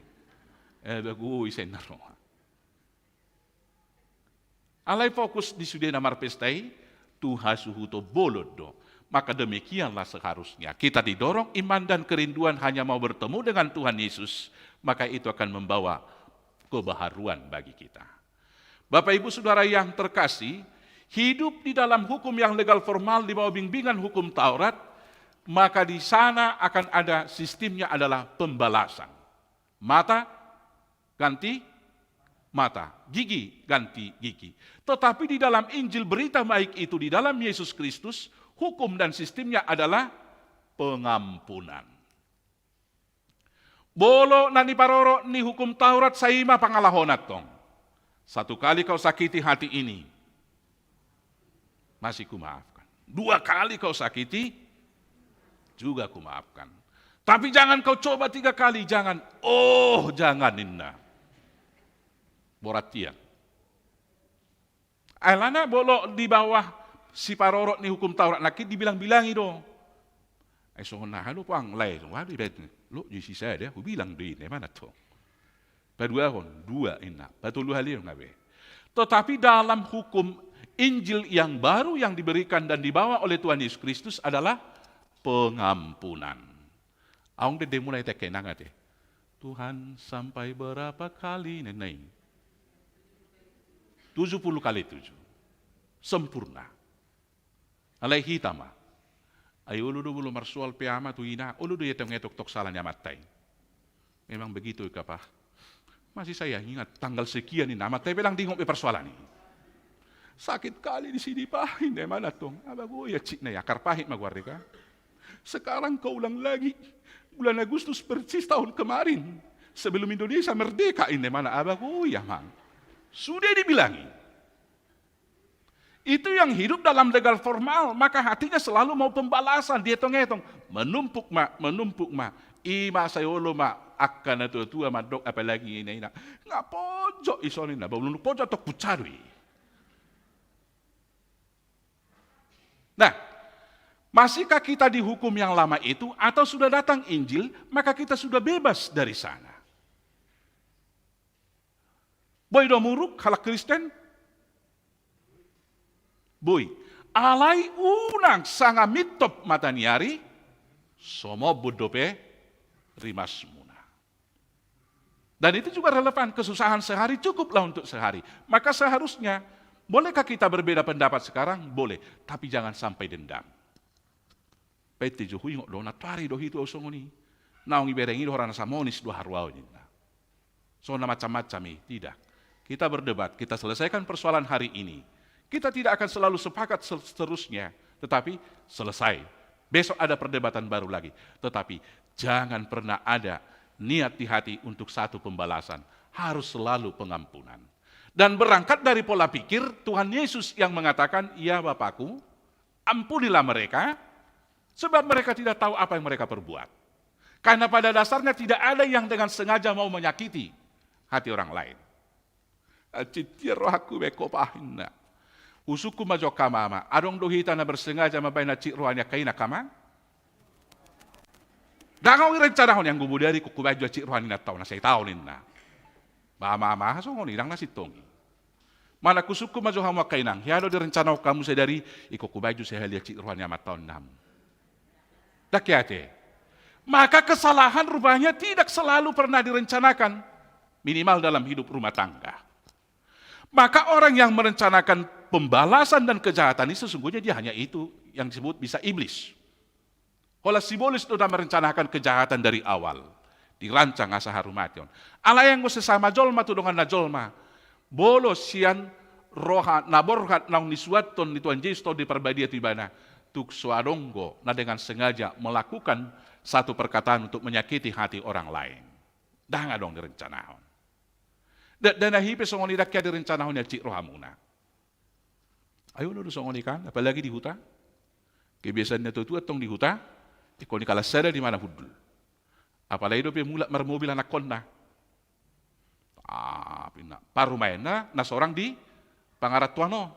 Eh, bagu, ise na ro. Alai fokus di sude na marpesta i tu hasuhuton bolon do. Maka demikianlah seharusnya. Kita didorong iman dan kerinduan hanya mau bertemu dengan Tuhan Yesus, maka itu akan membawa kebaharuan bagi kita. Bapak Ibu Saudara yang terkasih, hidup di dalam hukum yang legal formal di bawah bimbingan hukum Taurat, maka di sana akan ada sistemnya adalah pembalasan. Mata ganti mata, gigi ganti gigi. Tetapi di dalam Injil berita baik itu, di dalam Yesus Kristus, hukum dan sistemnya adalah pengampunan. Molo na niparorot ni hukum Taurat, sai ma pangalahona tong. Satu kali kau sakiti hati ini, masih kumaafkan. Dua kali kau sakiti, juga kumaafkan. Tapi jangan kau coba tiga kali, jangan. Oh, jangan, ninna. Borat ia. Alana molo di bawah siparorot ni hukum Taurat nangkin dibilang-bilangi do. Ai songon aha do pang lae, waduh, ibaen, lo jadi sisada, hubilang do i, ninna ma antong. Paduahon, dua, ninna, patoluhalion nga be. Tetapi dalam hukum Injil yang baru yang diberikan dan dibawa oleh Tuhan Yesus Kristus adalah pengampunan. Adong do ende mulai teke nang ate. Tuhan, sampai berapa kali, ninna i? Tujuh puluh kali tujuh. Sempurna. Alai hita ma. Ai olo do molo marsoal pe ama tu ina, olo do ietong-etong tong sala ni amanta i. Memang begitu, Pak. Masih saya ingat tanggal sekian, ninna amanta i, pe ndang diingot be parsoalan i. Sakit kali di sini, Pak, ninna ma antong. Aba, go, ia cik na i, akar pahit ma goarna, kan. Sekarang kau ulang lagi. Bulan Agustus persis tahun kemarin. Sebelum Indonesia merdeka, ninna ma antong. Aba, go, ia, amang. Sudah dibilangi. Itu yang hidup dalam legal formal, maka hatinya selalu mau pembalasan, dietong-etong. Menumpuk ma, menumpuk ma. I ma sai olo ma angka natua-tua mandok, apalagi ina-ina. Nga pojok i songon i, na ba ulun pojok tong punca do i. Nah, masihkah kita di hukum yang lama itu, atau sudah datang Injil, maka kita sudah bebas dari sana? Boi do muruk halak Kristen? Boi. Alai unang sanga mintop mata ni ari, so mombun dope rimasmuna. Dan itu juga relevan, kesusahan sehari cukuplah untuk sehari. Maka seharusnya, bolehkah kita berbeda pendapat sekarang? Boleh, tapi jangan sampai dendam. Paitte jo huingot do, nantoari do hitu au songon i. Naung ibereng i do hora na samonis do haru au, ninna. Songon na macam-macam i, tidak. Kita berdebat, kita selesaikan persoalan hari ini. Kita tidak akan selalu sepakat sel-, seterusnya, tetapi selesai. Besok ada perdebatan baru lagi. Tetapi jangan pernah ada niat di hati untuk satu pembalasan. Harus selalu pengampunan. Dan berangkat dari pola pikir Tuhan Yesus yang mengatakan, "Ya Bapakku, ampunilah mereka, sebab mereka tidak tahu apa yang mereka perbuat." Karena pada dasarnya tidak ada yang dengan sengaja mau menyakiti hati orang lain. Ancit ia rohangku be, kopa, ninna. Husungkun ma jo angka ama-ama, adong do hita na bersengaja mambahen ancit roha ni angka ina, angka amang? Ndang adong irencanahon, anggo bodari ingkon hubahen jo ancit roha ni inanta on, na sai taon, ninna. Ba ama-ama, aha songon i, ndang na sintong i. Manang husungkun ma jo hamu angka inang, hea do direncanahon hamu sadari, ingkon hubahen jo sahali ancit roha ni amanta on, ninna hamu. Ndang, ate. Maka kesalahan rupanya tidak selalu pernah direncanakan, minimal dalam hidup rumah tangga. Maka orang yang merencanakan pembalasan dan kejahatan ini sesungguhnya dia hanya itu yang disebut bisa iblis. Holan si ibolis do na merencanakan kejahatan dari awal. Dirancang asa haru mate on. Alai anggo sesama jolma tu donganna jolma, molo sian roha na borhat naung nisuanhon ni Tuhan Jesus Tondi Parbadia tu ibana, tung so adong do na dengan sengaja melakukan satu perkataan untuk menyakiti hati orang lain. Ndang adong direncanahon. Nda, nda na hipe songon i, ndang hea direncanahon i ancit rohamuna. Ai olo do songon i kan, apalagi di huta. Kebiasaan ni natua-tua tong di huta, ingkon i kalas sada di mana hundul. Apalagi dope mulak marmobil anakkonna. Tapi na parumaenna na sorang di pangarantoan on.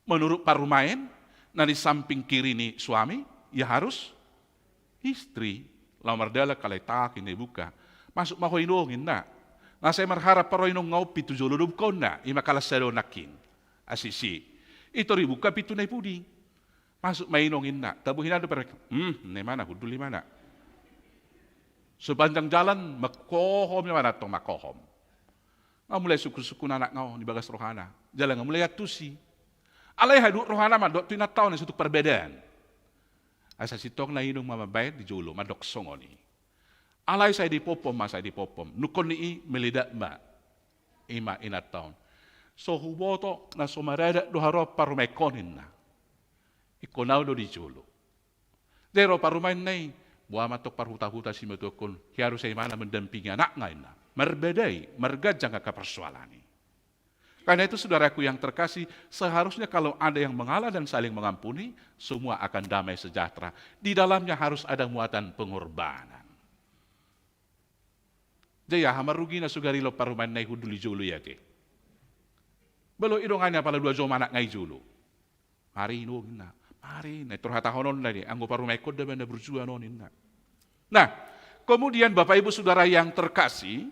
Menurut parumaen, na di samping kiri ni suami, ya harus istri. Laho mardalan, alai tak ninna i, buka. Masuk ma ho inong, ninna. Na sai marharap pe ro inong, nga on pintu jolo do bukaonna, ima kalas sada on nangkin. Asisi. Itor ibuka pintu na i pudi. Masuk ma inong, ninna. Tabo hinan do parmaen. Hmm, ninna imana, hundul imana. Sepanjang jalan, mangkohom imana, tong mangkohom. Nga mulai sungkun-sungkun anak nga on di bagas rohana. Jala nga mulai antusi. Alai haduhut rohana mandok tu inanta on na sotung parbadaan. Asa sintong na inong ma mambaen di jolo, mandok songon i. Alai sai dipompom ma, sai dipompom. Nungkon ni i meledak ma. Ima inanta on. So huboto na so maradat do haroa parumaenhon, ninna. Ingkon au do di jolo. Jadi ro parumaenna i, boha ma tong parhuta-huta simatuangkon, harus imana mendampingi anakna, ninna. Marbadai, marganjang angka persoalan i. Karena itu, saudaraku yang terkasih, seharusnya kalau ada yang mengalah dan saling mengampuni, semua akan damai sejahtera. Di dalamnya harus ada muatan pengorbanan. Jadi aha ma rugina so garilon parumaenna i hundul di jolo i ate? Bolo i dongani apala dua jom anak nga i jolo. Mari inong, ninna. Mari, ninna, itor hatahononna do i, anggo parumaenhon do baen na burju on, ninna. Nah, kemudian Bapak Ibu Saudara yang terkasih,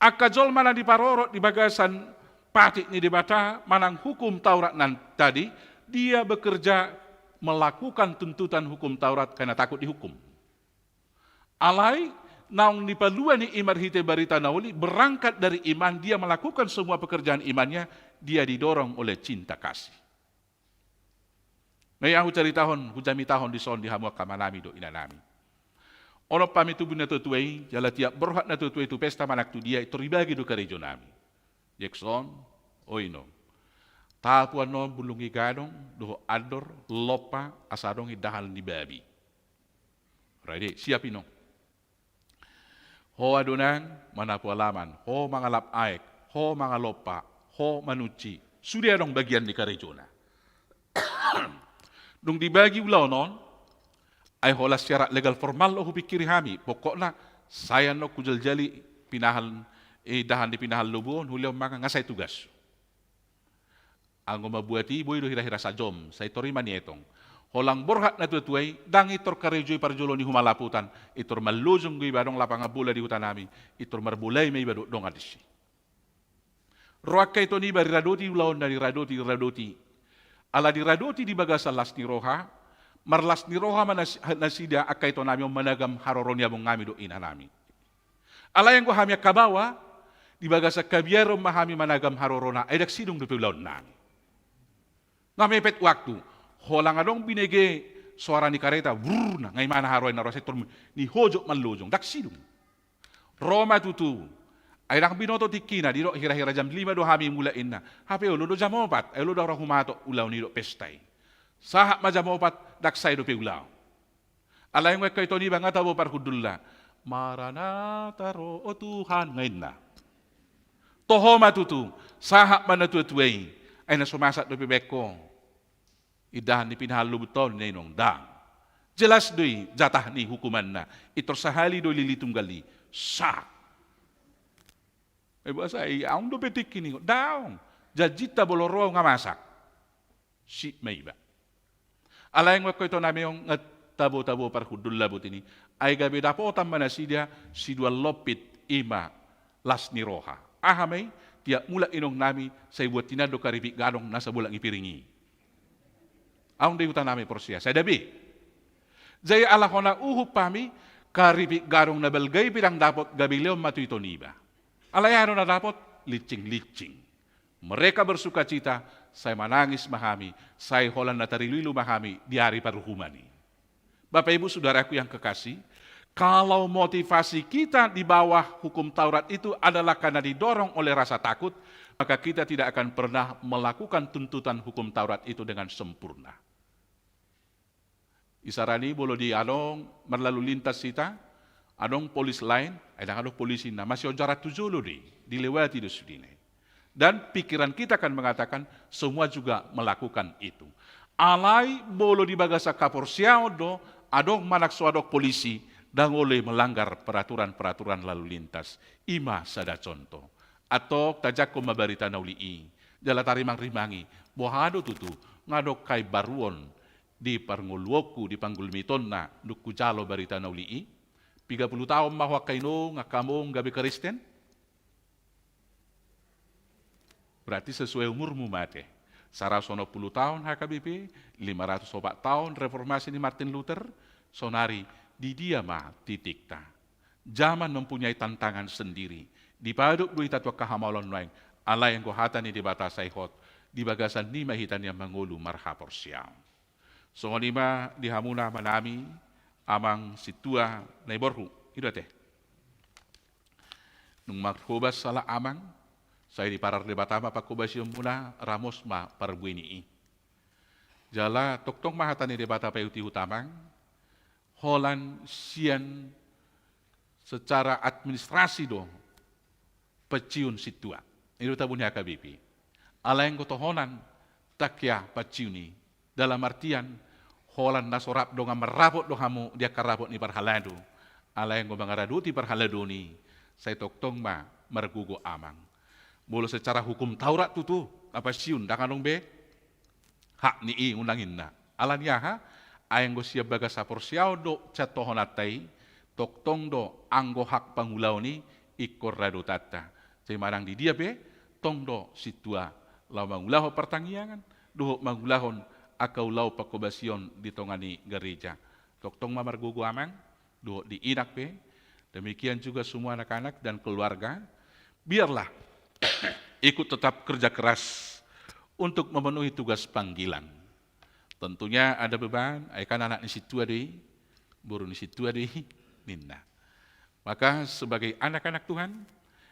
angka jolma na diparorot di bagasan patik ni Debata manang hukum Taurat nan tadi, dia bekerja melakukan tuntutan hukum Taurat karena takut dihukum. Alai, naung dipalua ni i marhite barita na uli, berangkat dari iman, dia melakukan semua pekerjaan imannya, dia didorong oleh cinta kasih. Na i ahu caritahon, hujamitahon dison di hamu angka amanami dohot inanami. Onom hami tubu ni natua-tua i, jala tiap borhat natua-tua i tu pesta manang tu dia, itor ibagi do karejonami. Jekson, o inong. Tapuan on bulung i gadong, dohot andor, lompa, asa adong indahan ni babi. Rade, siap inong. Ho adonan, manapu alaman, ho mangalap aek, ho mangalompa, ho manunci, sude adong bagian ni karejona. Dung dibagi ulaon on, ai holan syarat legal formal do hupingkiri hami, pokokna sai annon hujaljali pinahan, eh, indahan ni pinahan lobu on, hulehon mangan, nga sai tugas. Anggo mambuat i, boi do hira-hira sajom, sai tor i ma nietong. Holan borhat natua-tua i, ndang itor karejo i parjolo ni humalaputan, itor mallojong do iba, adong lapangan bola di hutanami, itor marbola i ma iba dohot dongan disi. Ro angka ito niba, diradoti ulaonna, diradoti, diradoti. Ala diradoti di bagasan las ni roha, marlas ni roha ma nas-, nasida angka itonami on managam haroro ni abongnami dohot inanami. Alai anggo hami angka baoa, di bagasan habiaron ma hami managam harorona, ai ndang sidung dope ulaonnami. Nga mepet waktu, holan adong binege soara ni kareta, brrr, na nga imana haroa i na ro, sai tor nihojok mallojong, ndang sidung. Ro ma tutu, ai ndang binoto tingkina, didok hira-hira jam lima do hami mulak, ninna. Hape olo do jam opat, ai olo do au ra humatok ulaon i dohot pesta i. Sahat ma jam opat, ndang sae dope ulaon. Alai anggo angka ito niba nga tabo parhundulna. Maranatha ro, o Tuhan, nga ninna. Toho ma tutu, sahat ma natua-tua i, ai na so masak dope baen ho indahan ni pinahan lobunta on, ninna inong, ndang. Jelas do i jatah ni hukumanna, itor sahali do i lili tunggal i, sak. Ai boasa i, adong dope tingki ni ho, daong. Janjinta molo ro au nga masak. Sip ma iba. Alai anggo angka itonami on nga tabo-tabo parhundulna boti ni, ai gabe dapotan ma nasida siduan lompit, ima las ni roha. Aha ma i, tiap mulak inongnami, sai buat hinan do karipik gadong na sabolak ni piring i. Adong do i hutanami porsea, sada be. Jadi ala hona uhum hami, karipik gadong na balga i pe ndang dapot, gabe lehon ma tu ito niba. Alai aha do na dapot? Lincing-lincing. Mereka bersukacita, sai manangis ma hami, sai holan na tarilu-ilu ma hami di ari paruhuman i. Bapak Ibu Saudaraku yang kekasih, kalau motivasi kita di bawah hukum Taurat itu adalah karena didorong oleh rasa takut, maka kita tidak akan pernah melakukan tuntutan hukum Taurat itu dengan sempurna. Isarani molo di adong marlalu lintas hita, adong polis lain, ai ndang adong polisi, na masih ojaran tu jolo do i, dilewati do sudena i. Dan pikiran kita akan mengatakan, semua juga melakukan itu. Alai molo di bagasan haporseaon do, adong manang so adong polisi, Ndang olo i melanggar peraturan-peraturan lalu lintas. I ma sada contoh. Antong tajangkon ma barita na uli i. Jala tarimang-rimangi, boha do tutu, nga adong haimbaruon di parngoluonku, di panggulmitonna, dung hujalo barita na uli i? Piga pulu taon ma ho angka inong, angka among gabe Kristen? Berarti sesuai umurmu ma ate. Saratus onom pulu taon H K B P, lima ratus opat taon reformasi ni Martin Luther, sonari di dia ma titikta. Zaman mempunyai tantangan sendiri. Dipadop do hita tu angka hamaolon nuaeng, alai anggo hata ni Debata sai hot, di bagasan i ma hita nian mangolu marhaporseaon. Songon i ma di hamuna amanami, amang sintua na i borhu, i do ate. Nunga marhobas halak amang, sai diparar Debata ma panghobasionmuna, ramos ma parbue ni i. Jala tongtong ma hata ni Debata paihut-ihut amang, holan sian secara administrasi do pensiun sintua. I do tabo ni H K B P. Alai anggo tohonan, ndang hea pensiun i. Dalam artian, holan na so rap dongan marrapot do hamu di angka rapot ni parhalado. Alai anggo mangaradoti parhaladon i, sai tongtong ma margogo amang. Molo secara hukum Taurat tutu, na pensiun, ndang adong be hak ni i unang inna. Ala ni aha? Ai anggo sian bagas haporseaon do sian tohonanta i, tongtong do anggo hak pangulaon i ingkon radotanta. Sai manang di dia pe, tong do sintua laho mangulahon partangiangan, dohot mangulahon angka ulaon panghobasion di tonga ni gareja. Tongtong ma margogo amang, dohot di inak pe, demikian juga semua anak-anak dan keluarga, biarlah ikut tetap kerja keras untuk memenuhi tugas panggilan. Tentunya ada beban, ai kan anak ni sintua do i, boru ni sintua do i, ninna. Maka sebagai anak-anak Tuhan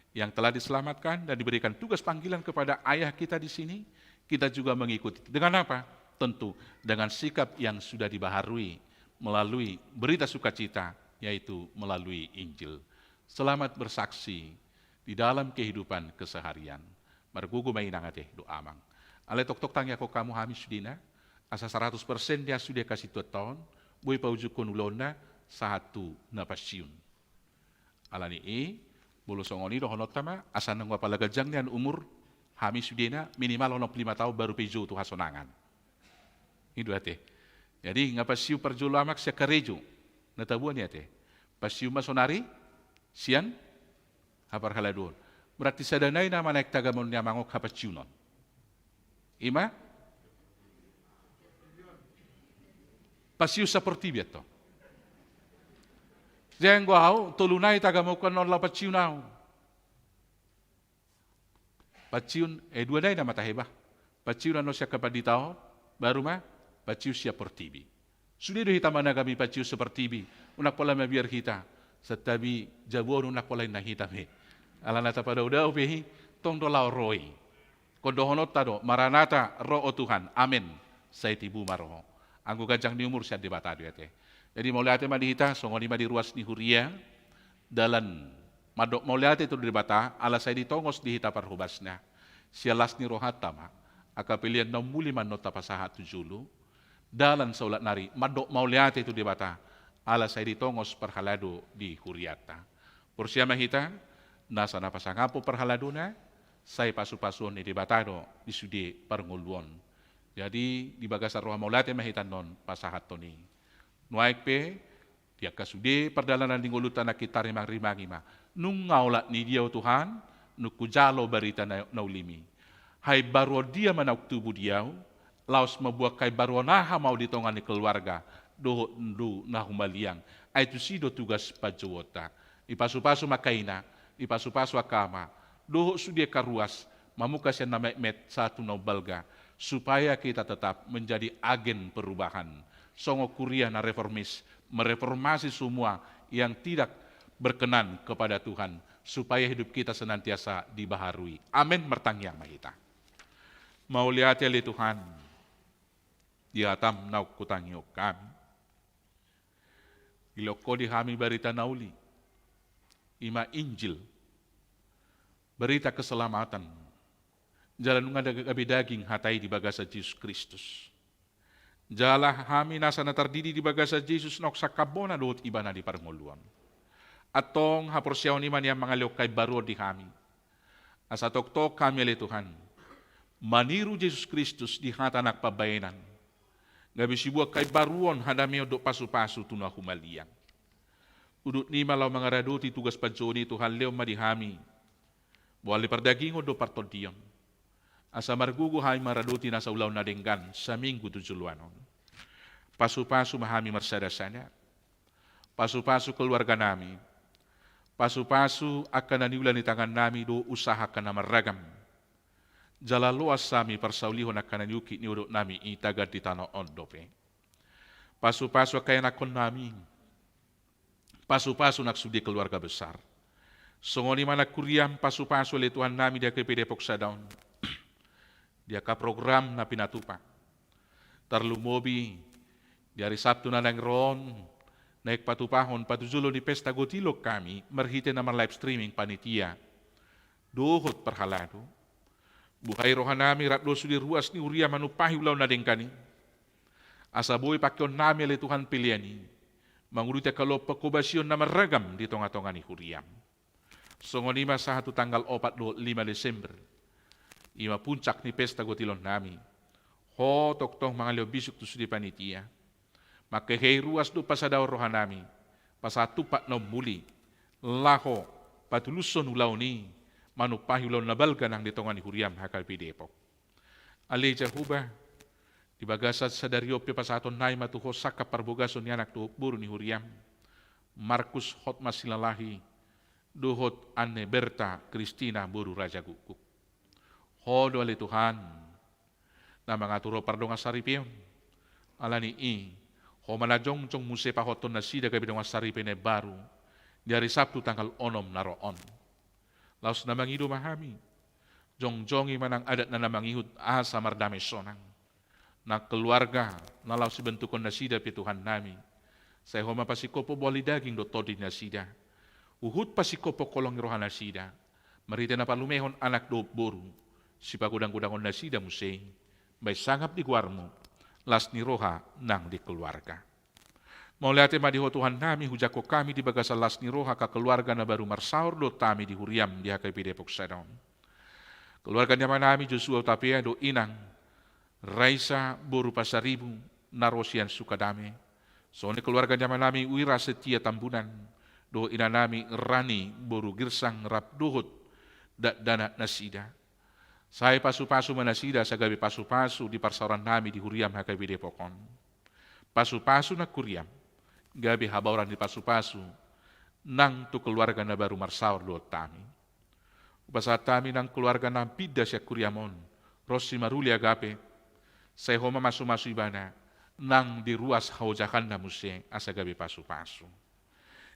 yang telah diselamatkan dan diberikan tugas panggilan kepada ayah kita di sini, kita juga mengikuti. Dengan apa? Tentu dengan sikap yang sudah dibaharui melalui berita sukacita, yaitu melalui Injil. Selamat bersaksi di dalam kehidupan keseharian. Margogo ma inang ate dohot amang. Alai tongtong tangiangkon hamu hami sudena, asa saratus persen dia sude angka sintuanta on, boi paujungkon ulaonna sahat tu na pensiun. Ala ni i, molo songon i dohononta ma, asa nunga pala ganjang nian umur hami sudena, minimal onom pulu lima taon baru pe jou tu hasonangan. I do ate. Jadi, nga pensiun parjolo amang sian karejo. Na tabo ni ate. Pensiun ma sonari, sian haparhaladoon. Berarti sada nai nama naeng tagamon ni amang on hapensiunon. I ma? Pensiun saportibi antong. Jadi anggo au, tolu nai tagamon on laho pensiun au. Pensiun, eh, dua nai nama tahe bah. Pensiun annon sian hapanditaon, baru ma pensiun sian portibi. Sude do hita managami pensiun saportibi, unang pola mabiar hita. Santabi jabu on unang pola inna hita be. Alana tapadao-dao pe i, tong do laho ro i. Ingkon dohononta do, Maranatha, ro o Tuhan. Amen. Sai tibu ma roha. Anggo ganjang ni umur sian Debata do i ate. Jadi mauliate ma di hita, songon i ma di ruas ni huria, dalan mandok mauliate tu Debata, ala sai ditongos di hita parhobasna. Sian las ni rohanta ma, angka pelean na umuli ma annon tapasahat tu jolo, dalan saulak nari, mandok mauliate tu Debata, ala sai ditongos parhalado di hurianta. Porsea ma hita, nasa na pasangaphon parhaladona, sai pasu-pasuon ni Debata do di sude parngoluon. Jadi, di bagasan roha mauliate ma hita annon pasahathon i. Nuaeng pe, di angka sude pardalanan ni ngolunta nangkin tarimang-rimangi ma. Nunga olat ni dia ho Tuhan, nunga hujalo barita na, na ulim i. Haimbaruon dia ma naung tubu di ahu, laos mambuat haimbaruon aha ma ahu di tonga ni keluarga, dohot ndu na humaliang. Ai tusi do tugas panjouonta. Dipasu-pasu ma angka ina, dipasu-pasu angka ama, dohot sude angka ruas, mamungka sian na metmet sahat tu na umbalga, supaya kita tetap menjadi agen perubahan. Songon kuria na reformis, mereformasi semua yang tidak berkenan kepada Tuhan, supaya hidup kita senantiasa dibaharui. Amin. Martangiang ma hita. Mauliate ale Tuhan, di hataM naung hutangihon hami. Dilehon Ho di hami barita na uli, i ma Injil, barita keselamatan. Jala nunga da-, gabe daging hata i di bagasan Jesus Kristus. Jala hami nasa na tardidi di bagasan Jesus naung sangkap bona dohot Ibana di parngoluon. Antong haporseaon i ma nian mangalehon haimbaruon di hami. Asa tongtong hami ale Tuhan, maniru Jesus Kristus di hata nang pambahenan, gabe sibuan haimbaruon, hadameon dohot pasupasu tu na humaliang. Udut ni i ma laho mangaradoti tugas panjouon i, Tuhan, lehon ma di hami bohal ni pardagingon dohot partondion, asa margogo hami mangaradoti nasa ulaon na denggan saminggu tu joloan on. Pasupasu ma hami marsadasada. Pasupasu keluarganami. Pasupasu angka na niula ni tangannami dohot usaha angka na marragam. Jala loas hami parsaulihon angka na niungkit ni odohnami i tagan di tano on dope. Pasupasu angka ianakkonnami. Pasupasu nang sude keluarga besar. Songon i ma nang huriam, pasupasu ale Tuhannami di H K P Depok Sada on, di angka program na pinatupa. Tarlumobi di ari Sabtu na naeng ro on, naeng patupahon patujolo ni pesta gotilon hami marhite na mar-live streaming panitia dohot parhalado. Buhai rohanami rap dohot sude ruas ni huria manumpahi ulaon na denggan i, asa boi pangkeonnami ale Tuhan pelean i manguduti angka loas parhobasion na marragam di tonga-tonga ni huriam. Songon i ma sahat tu tanggal opat dohot lima Desember, i ma puncak ni pesta gotilonnami. Ho tongtong mangalehon bisuk tu sude panitia, mangkehei ruas dohot pasadaon rohanami, pasahat tumpak na ummuli, laho patulushon ulaon i manumpahi ulaon na balga nang di tonga ni huriam H K P Depok. Ale Jahowa, di bagasan sadari on pe pasahatonnami ma tu Ho sangkap parbogason ni anak dohot boru ni huriam, Markus Hotma Silalahi dohot Anne Berta Kristina boru Raja Gukguk. Ho do ale Tuhan na mangatur pardongansaripeon. Ala ni i, Ho ma na jongjong muse pahothon nasida gabe dongansaripe na imbaru di ari Sabtu tanggal onom na ro on. Laos na mangido ma hami, jongjongi ma nang adatna na mangihut asa mardame sonang. Nang keluarga na laos sibentukhon nasida pe Tuhannami, sai Ho ma pasingkophon bohal ni daging dohot tondi nasida. Huhut pasingkophon holong ni roha nasida marhite na palumehon anak dohot boru, sipagodang-godangon nasida muse i baen sangap di goarMu, las ni roha nang di keluarga. Mauliate ma di Ho Tuhannami, hujangkon hami di bagasan las ni roha angka keluarga na baru marsaor dohot hami di huriam di H K P Depok Sada on. Keluarga ni amanami Joshua Hutapea dohot inang Raisa boru Pasaribu na ro sian Sukadame. Songon i keluarga ni amanami Wira Setia Tambunan dohot inanami Rani boru Girsang rap dohot dakdanak nasida. Sai pasupasu ma nasida asa gabe pasupasu di parsaorannami di huriam H K P Depok on. Pasupasu nang huriam gabe habaoran ni pasupasu nang tu keluarga na baru marsaor dohot hami. Hupasahat hami nang keluarga na pinda sian huriam on, ro si Maruli Agape, sai Ho ma masumasu ibana nang di ruas haojahanna muse asa gabe pasupasu.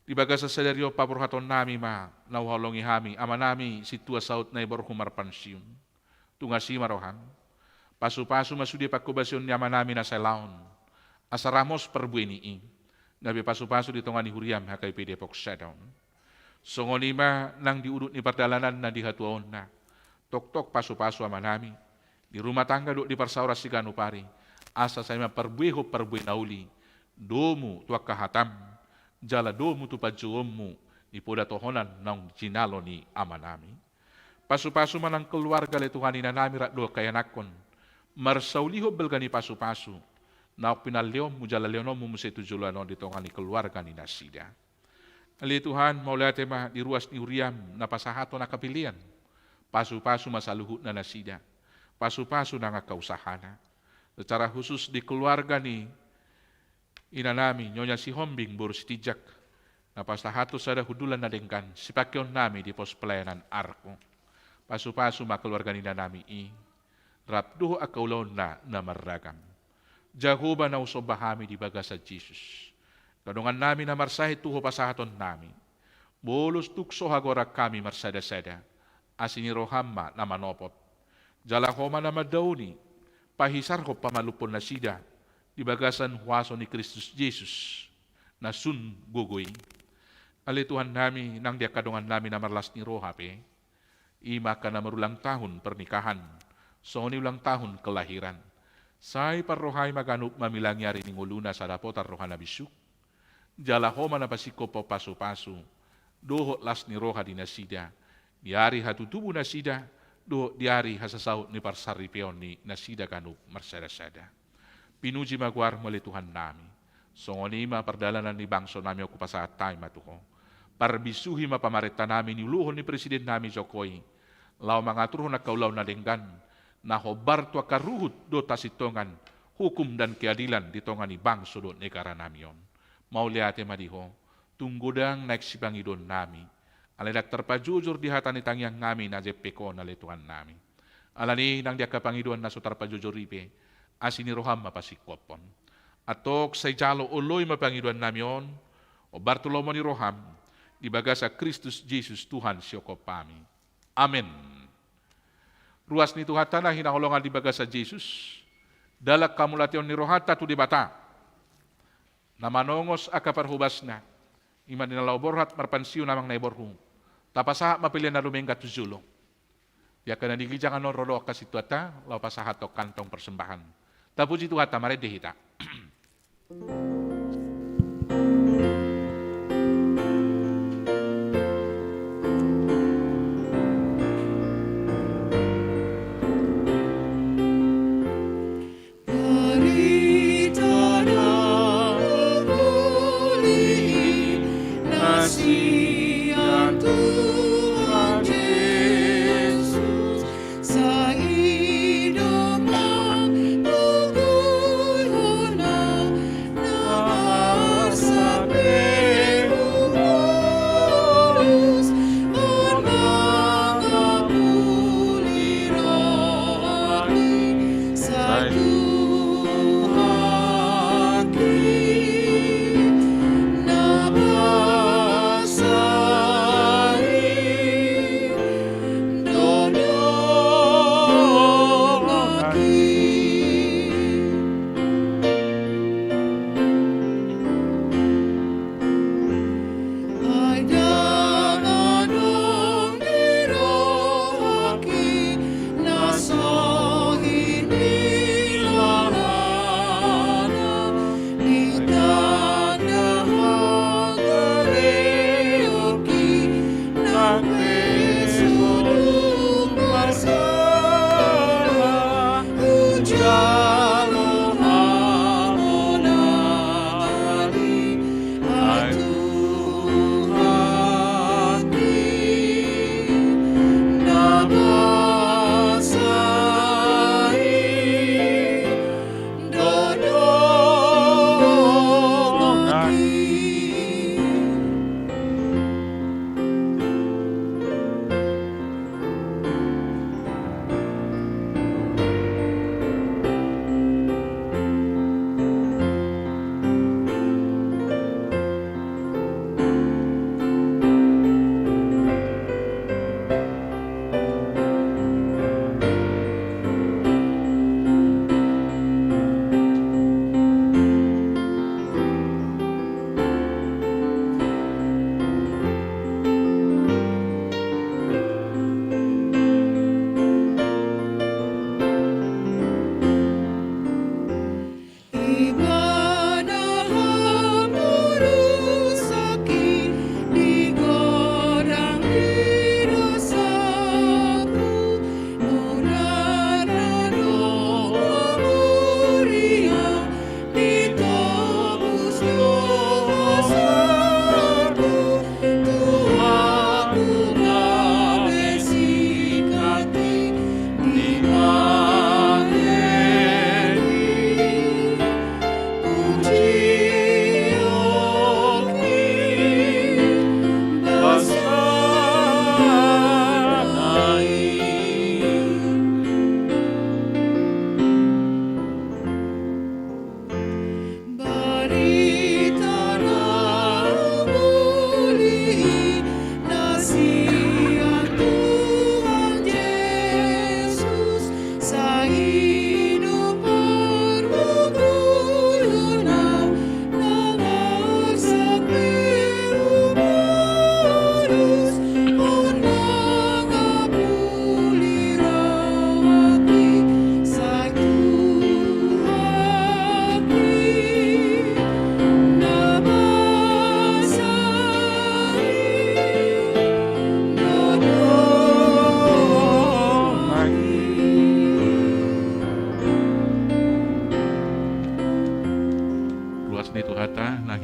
Di bagasan sadari on paborhatonnami ma na huhaholongi hami amanami Sintua Saut na iborhu marpansiun. Tungas i ma rohaM. Pasupasu ma sude panghobasion ni amanami na sai laon, asa ramos parbue ni i, gabe pasupasu di tonga ni huriam H K P Depok Sada on. Songon i ma nang di udut ni pardalananna di hatuaonna, tongtong pasupasu amanami di rumah tangga dohot di parsaoran siganup ari, asa sai mamparbuehon parbue na uli, domu tu angka hataM jala domu tu panjouonMu di poda tohonan naung jinalo ni amanami. Pasupasu ma nang keluarga ale Tuhan inanami rap dohot angka ianakkon, marsaulihon balga ni pasupasu naung pinalleonMu jala lehononMu muse tu joloan on di tonga ni keluarga ni nasida. Ale Tuhan, mauliate ma di ruas ni huriaM na pasahathon angka pelean. Pasupasu ma saluhutna nasida. Pasupasu nang angka usahana. Secara khusus di keluarga ni inanami Nyonya Sihombing boru Sitinjak, na pasahathon sada hundulan na denggan sipangkeonnami di pos pelayanan Arku. Pasupasu ma keluarga ni inanami i rap dohot angka ulaonna na marragam. Jahowa na husomba hami di bagasan Jesus, angka dongannami na marsahit tu Ho pasahatonnami, molo tung so hagoran hami marsadasada, asi ni rohaM ma na manopot. Jala Ho ma na mandaoni, pahisarhon pamalumhon nasida di bagasan huaso ni Kristus Jesus na sun gogo i. Ale Tuhannami, nang di angka dongannami na marlas ni roha pe, i ma angka na marulang tahun pernikahan, songon i ulang tahun kelahiran, Sai parrohai ma ganup mamilangi ari ni ngoluna sada potar roha na bisuk, jala Ho ma na pasingkophon pasupasu dohot las ni roha di nasida, di ari hatutubu nasida, dohot di ari hasasaut ni parsaripeon ni nasida ganup marsadasada. Pinuji ma goarMu ale Tuhannami. Songon i ma pardalanan ni bangsonami on hupasahat hami ma tu Ho. Parbisuhi ma pamarentanami niuluhon ni presidennami Jokowi, laho mangaturhon angka ulaon na denggan, na hombar tu angka ruhut dohot hasintongan, hukum dan keadilan di tonga ni bangso dohot negaranami on. Mauliate ma di Ho, tung godang naeng sipangidoannami. Alai ndang tarpajojor di hata ni tangiangnami na jempek on ale Tuhannami. Alani i nang di angka pangidoan na so tarpajojor i pe, asi ni rohaM ma pasingkophon. Antong sai jalo oloi ma pangidoannami on, hombar tu lomo ni rohaM, di bagasan Kristus Jesus Tuhan sihompa hami. Amen. Ruas ni Tuhanta na hinaholongan di bagasan Jesus, dalan hamauliateon ni rohanta tu Debata, na manongos angka parhobasna, i ma di na laho borhat marpansiun amang na i borhu, tapasahat ma pelean na dumenggan tu jolo. Di angka na di ginjang annon ro do angka sintuanta, laho pasahathon kantong persembahan. Tapuji Tuhanta, marende hita.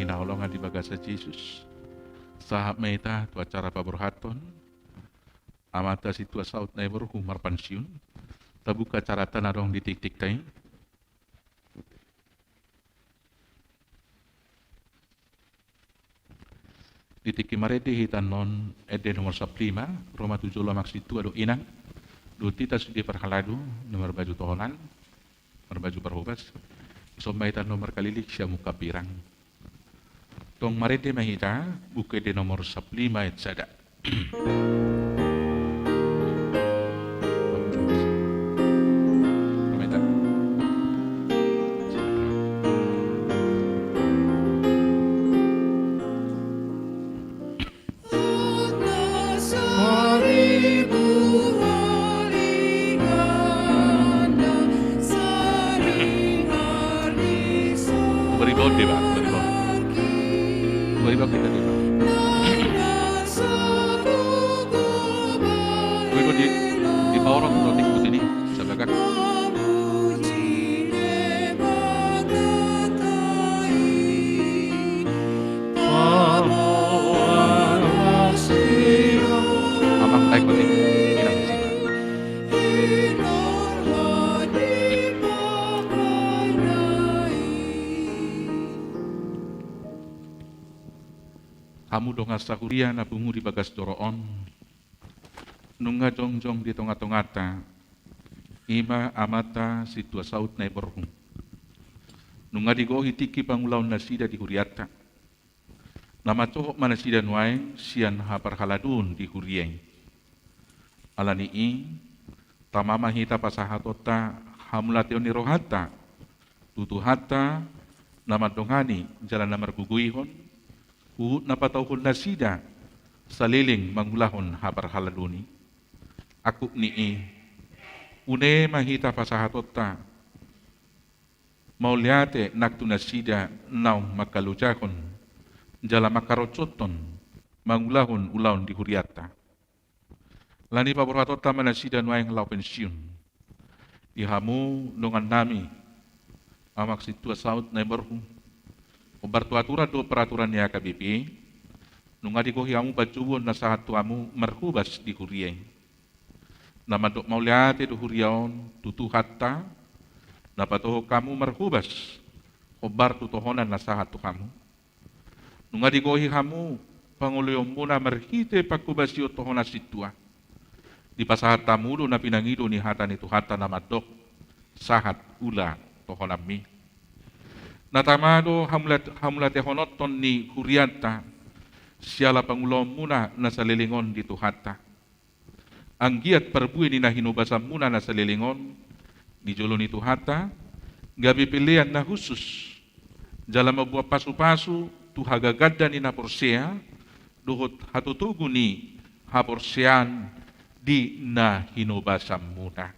hinaholongan di bagasan Jesus. Sahat ma hita tu acara paborhathon Amanta Sintua Saut Naiborhu marpansiun. Tabuka acaranta na adong di tingtingta i. Di tingki marende hita annon, ende nomor sampulu lima, ro ma tu jolo Amang Sintua dohot Inang, dohot hita sude parhalado na marbaju tohonan, marbaju parhobas. Dison ma hita annon markaliling sian mungka pirang. Tong marende ma hita, buku ende nomor sampulu lima ayat sada. Beri bot deba, beri bot. Beri bot hita deba. Beri bot di, di power on, roti putih ni, sabagak. Amang, naik putih. Inang, sini. Hamu dongan sahuria na pungu di bagas joro on, nunga jongjong di tongatonganta, i ma Amanta Sintua Saut Naiborhu. Nunga digohi tingki pangulaon nasida di hurianta. Na mansohot ma nasida nuaeng sian haparhaladoon di huria i. Ala ni i, tama ma hita pasahatonta hamauliateon ni rohanta tu Tuhanta na mandongani jala na margogoihon, huhut na patauhon nasida saleleng mangulahon haparhaladoon i. Angkup ni i, une ma hita pasahatonta mauliate nang tu nasida naung mangkalojahon jala mangkaroncothon mangulahon ulaon di hurianta. Ala ni i paborhatonta ma nasida nuaeng laho pensiun. Di hamu dongannami, Amang Sintua Saut Naiborhu, hombar tu aturan dohot peraturan ni H K B P, nunga digohi hamu panjouon na sahat tu hamu marhobas di huria i. Na mandok mauliate do huria on tu Tuhanta, na patohon hamu marhobas hombar tu tohonan na sahat tu hamu. Nunga digohi hamu pangoloionmuna marhite panghobasion tohonan sintua. Dipasahat hamu do na pinangido ni hata ni Tuhanta na mandok, sahat ula tohonanmi. Na tama do hamauliat-, hamauliatehononhon ni hurianta siala pangulaonmuna na saleleng on di Tuhanta. Anggiat parbue ni na hinobasanmuna na saleleng on di jolo ni Tuhanta, gabe pelean na hushus jala mamboan pasupasu tu hagaganda ni na porsea dohot hatotogu ni haporseaon di na hinobasanmuna.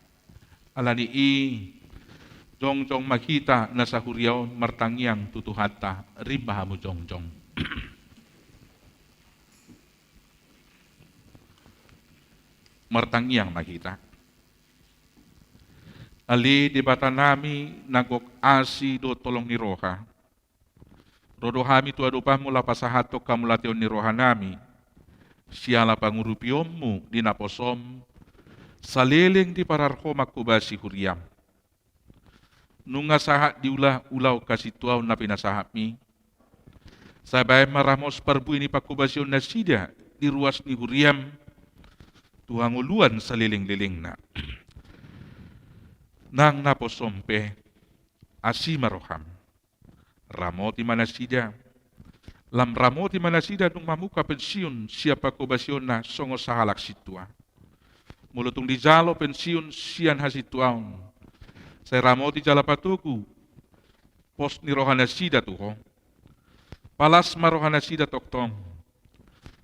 Ala ni i, jongjong ma hita na sahuria on martangiang tu Tuhanta. Rim ma hamu jongjong. Martangiang ma hita. Ale Debatanami na gok asi dohot holong ni roha, ro do hami tu adopanmu laho pasahathon hamauliateon ni rohanami siala pangurupionmu di naposom saleleng diparar Ho manghobasi huriam. Nunga sahat diula ulaon hasintuaon na pinasahatmi. Sai bahen ma ramos parbue ni panghobasion nasida di ruas ni huriam tu hangoluan salelenglelengna. Nang naposom pe, asi ma roham. Ramoti ma nasida. Lam ramoti ma nasida dung mamungka pensiun sian panghobasionna songon sahalak sintua. Molo tung dijalo pensiun sian hasintuaon, sai ramoti jala patogu pos ni rohanasida tu Ho. Palas ma rohanasida tongtong.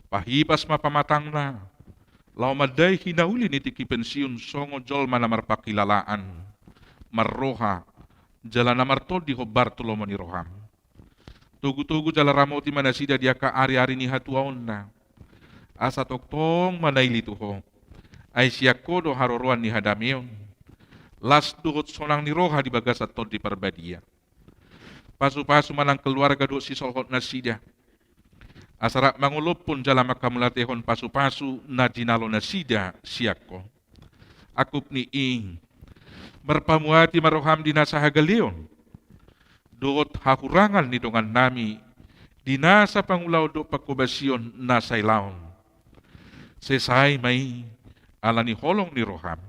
Pahipas ma pamatangna laho mandai hinauli ni tingki pensiun songon jolma na marpanghilalaan, marroha, jala na martondi hombar tu lomo ni roham. Togutogu jala ramoti ma nasida di angka ariari ni hatuaonna, asa tongtong manaili tu Ho. Ai sian Ho do haroroan ni hadameon, las dohot sonang ni roha di bagasan Tondi Parbadia. Pasu-pasu ma nang keluarga dohot sisolhot nasida, asa rap mangolophon jala manghamauliatehon pasu-pasu na jinalo nasida sian Ho. Angkup ni i, marpamuati ma roham di nasa hagaleon dohot hahurangan ni dongannami di nasa pangulaon dohot panghobasion na sailaon. Sesa i ma i ala ni holong ni roham.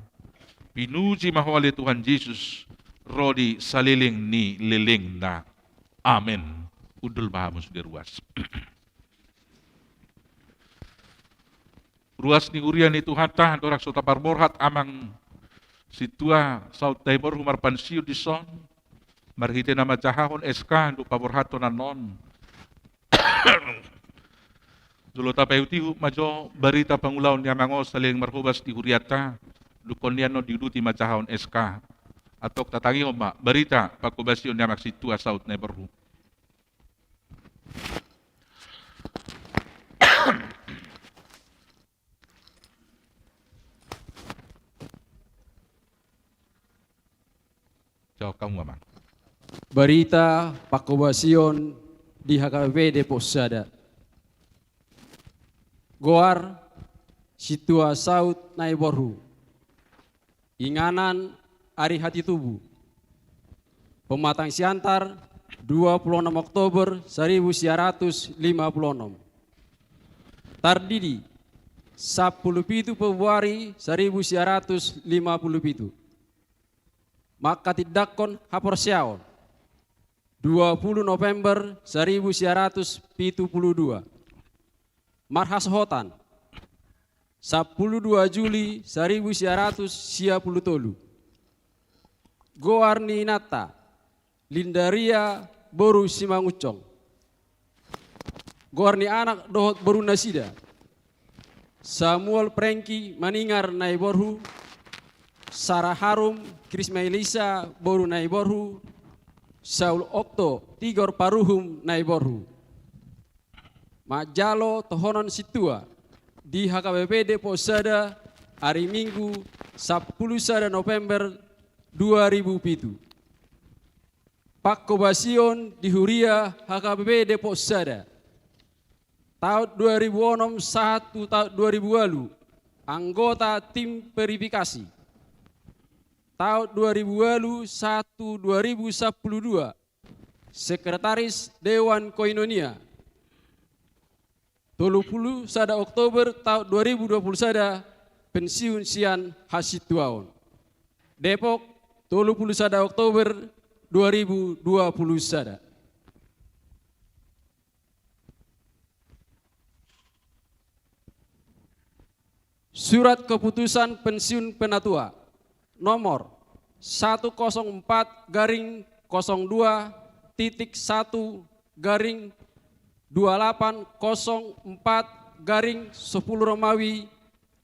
Pinuji ma Ho ale Tuhan Jesus, ro di saleleng ni lelengna. Amen. Hundul ma hamu sude ruas. Ruas ni huria ni Tuhanta, andorang so taparborhat amang sintua Saut Naiborhu marpansiun dison, marhite na manjahahon S K dohot paborhathon annon. Jolo tapaihut-ihut ma jo barita pangulaon ni amang on saleleng marhobas di hurianta, dungkon i annon diuduti manjahahon S K. Antong tatangihon ma barita panghobasion ni amang sintua Saut Naiborhu. Jawab hamu, Amang. Barita panghobasion di H K B P Depok Sada. Goar: Sintua Saut Naiborhu. Inganan: Ari Hatitubu. Pematang siantar: dua puluh enam Oktober seribu sembilan ratus lima puluh enam. Tardidi: sampulu pitu Februari seribu sembilan ratus lima puluh pitu. Manghatindanghon haporseaon: dua puluh November seribu sembilan ratus pitu puluh dua. Marhasohotan: sampulu dua Juli seribu sembilan ratus sia puluh tolu. Goar ni inanta: Lindaria boru Simangunsong. Goar ni anak dohot borunasida: Samuel Prengki Maningar Naiborhu, Sara Harum Krismaelisa boru Naiborhu, Saul Okto Tigor Paruhum Naiborhu. Manjalo tohonan sintua di H K B P Depok Sada, ari Minggu, sampulu sada November dua ribu pitu. Panghobasion di huria H K B P Depok Sada. Taon dua ribu onom sahat tu taon dua ribu ualu, anggota tim verifikasi. Taon dua ribu ualu sahat tu dua ribu sampulu dua, sekretaris Dewan Koinonia. Tolu puluh sada Oktober taon dua ribu dua puluh sada, pensiun sian hasintuaon. Depok, tolu puluh sada Oktober dua ribu dua puluh sada. Surat keputusan pensiun penatua nomor satu kosong empat garing kosong dua titik satu garing dua lapan kosong empat garing sepuluh Romawi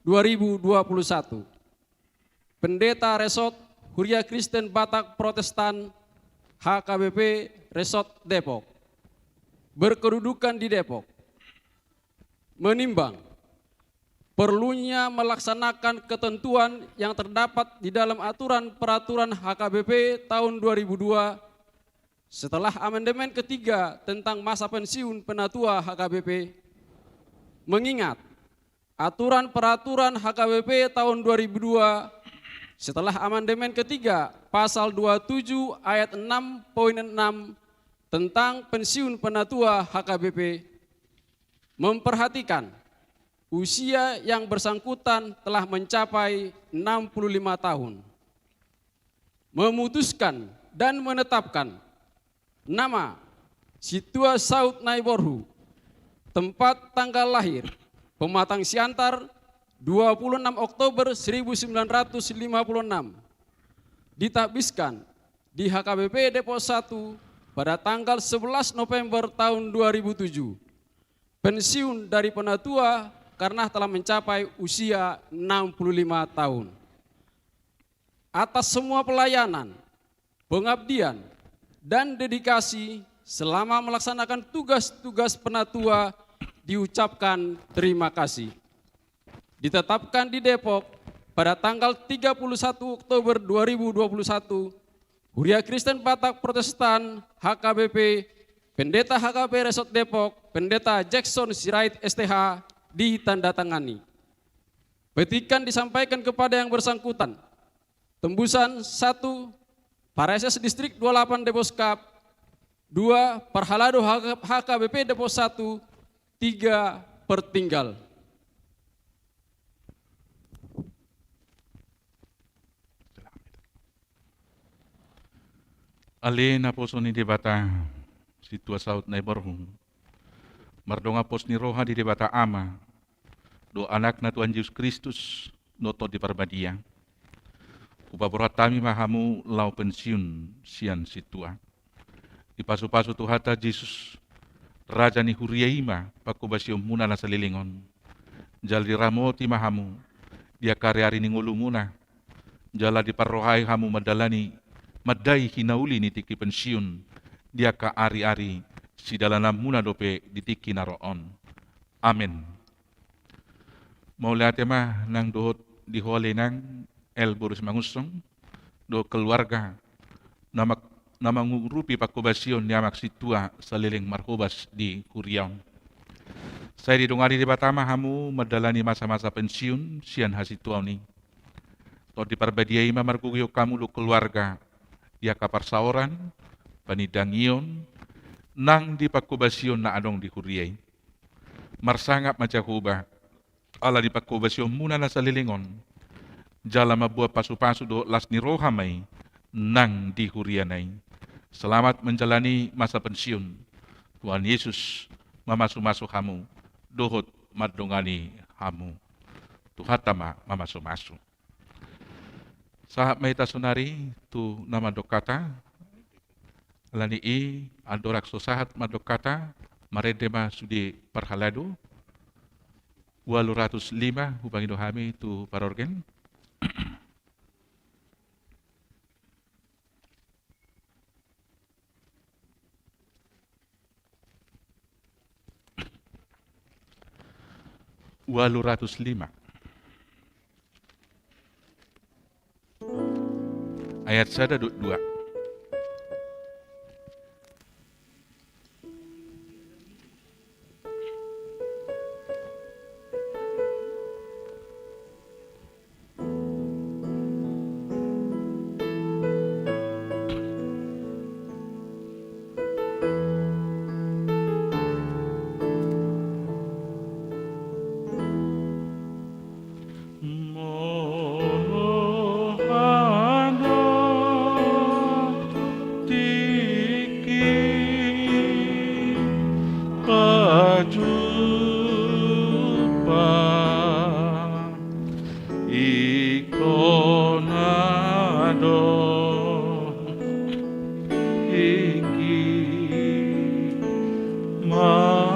dua ribu dua puluh satu. Pendeta Resort Huria Kristen Batak Protestan H K B P Resort Depok. Berkedudukan di Depok. Menimbang perlunya melaksanakan ketentuan yang terdapat di dalam aturan peraturan H K B P tahun dua ribu dua setelah amandemen ketiga tentang masa pensiun penatua H K B P, mengingat aturan peraturan H K B P tahun dua ribu dua setelah amandemen ketiga pasal dua tujuh ayat enam poin enam tentang pensiun penatua H K B P, memperhatikan usia yang bersangkutan telah mencapai enam puluh lima tahun, memutuskan dan menetapkan nama: Sintua Saut Naiborhu, tempat tanggal lahir, pematang siantar, dua puluh enam Oktober seribu sembilan ratus lima puluh enam, ditahbiskan di H K B P Depok Satu pada tanggal sebelas November tahun dua ribu tujuh. Pensiun dari penatua karena telah mencapai usia enam puluh lima tahun. Atas semua pelayanan, pengabdian, dan dedikasi selama melaksanakan tugas-tugas penatua diucapkan terima kasih. Ditetapkan di Depok pada tanggal tiga puluh satu Oktober dua ribu dua puluh satu, Huria Kristen Batak Protestan, H K B P, Pendeta H K P Resort Depok, Pendeta Jackson Sirait, S T H, ditandatangani. Petikan disampaikan kepada yang bersangkutan. Tembusan, satu, Parieses Distrik dua puluh delapan Deposkap, dua, Parhalado H K B P Depok satu, tiga, Pertinggal. Ale naposo ni Debata, sintua saut na iborhum, mardongan pos ni roha di Debata Ama, dohot Anakna Tuhan Jesus Kristus, dohot Tondi Parbadia. Hupaborhat hami ma hamu laho pensiun sian sintua. Dipasupasu Tuhanta Jesus, Raja ni huria i ma panghobasionmuna na saleleng on. Jala diramoti ma hamu di angka ariari ni ngolumuna, jala diparrohai hamu mandalani, mandai hinauli ni tingki pensiun di angka ariari sidalananmuna dope di tingki na ro on. Amen. Mauliate ma nang dohot di ho ale inang, L. Boru Simangunsong, dohot keluarga, na mang-, na mangurupi panghobasion ni amak sintua saleleng marhobas di huria on. Sai didongani Debata ma hamu mandalani masa-masa pensiun sian hasintuaon i. Tondi Parbadia i ma margogoi hamu dohot keluarga di angka parsaoran, panindangion, nang di panghobasion na adong di huria i. Marsangap ma Jahowa, ala ni panghobasionmuna na saleleng on, jala mamboan pasupasu dohot las ni roha ma i nang di huriana i. Selamat menjalani masa pensiun. Tuhan Yesus mamasumasu hamu, dohot mandongani hamu. Tuhanta ma mamasumasu. Sahat ma hita saonari tu na mandok hata. Alani i, andorang so sahat mandok hata, marende ma sude parhalado. Ualu ratus lima, hupangido hami tu parorgen. Ualu ratus lima. Ayat sada dohot dua. Ingkon adong tingki marsirang.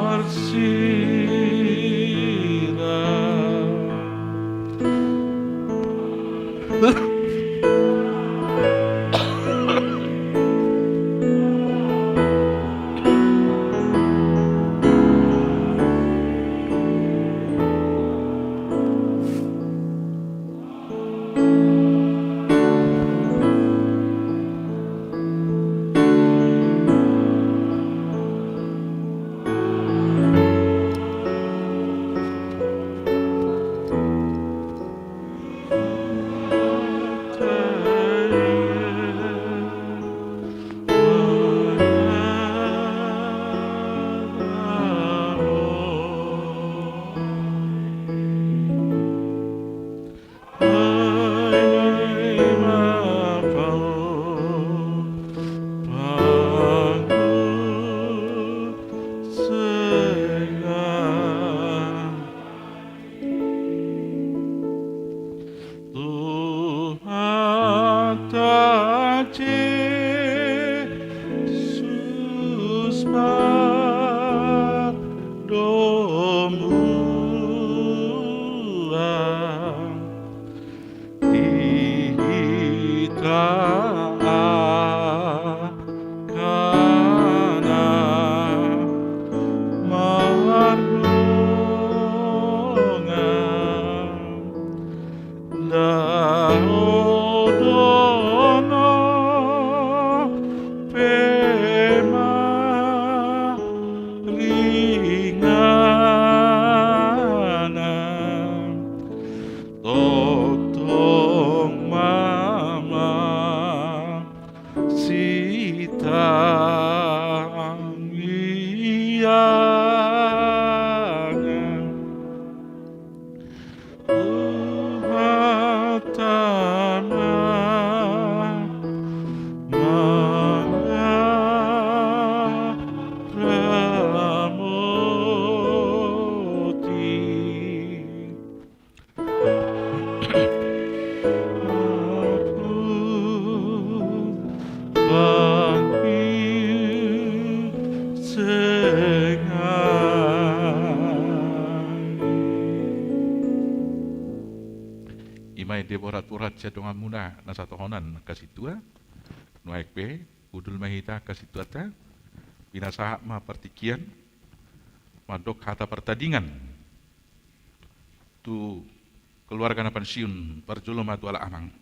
Debora turat sian donganmuna na satohonan angka sintua, nuaeng pe hundul ma hita angka sintuanta, pinasahat ma partingkian mandok hata partadingan tu keluarga na pensiun, parjolo ma tu halak amang.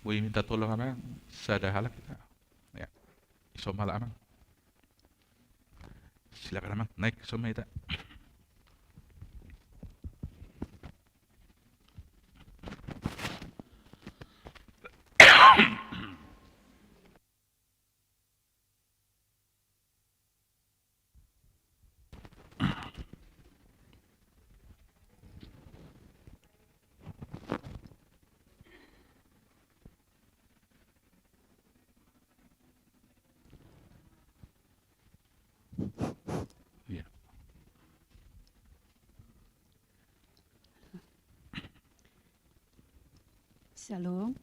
Boi minta tolong amang, sada halak hita. Ya, ison ma halak amang. Silakan amang, naik ison ma hita. Iya. Syalom.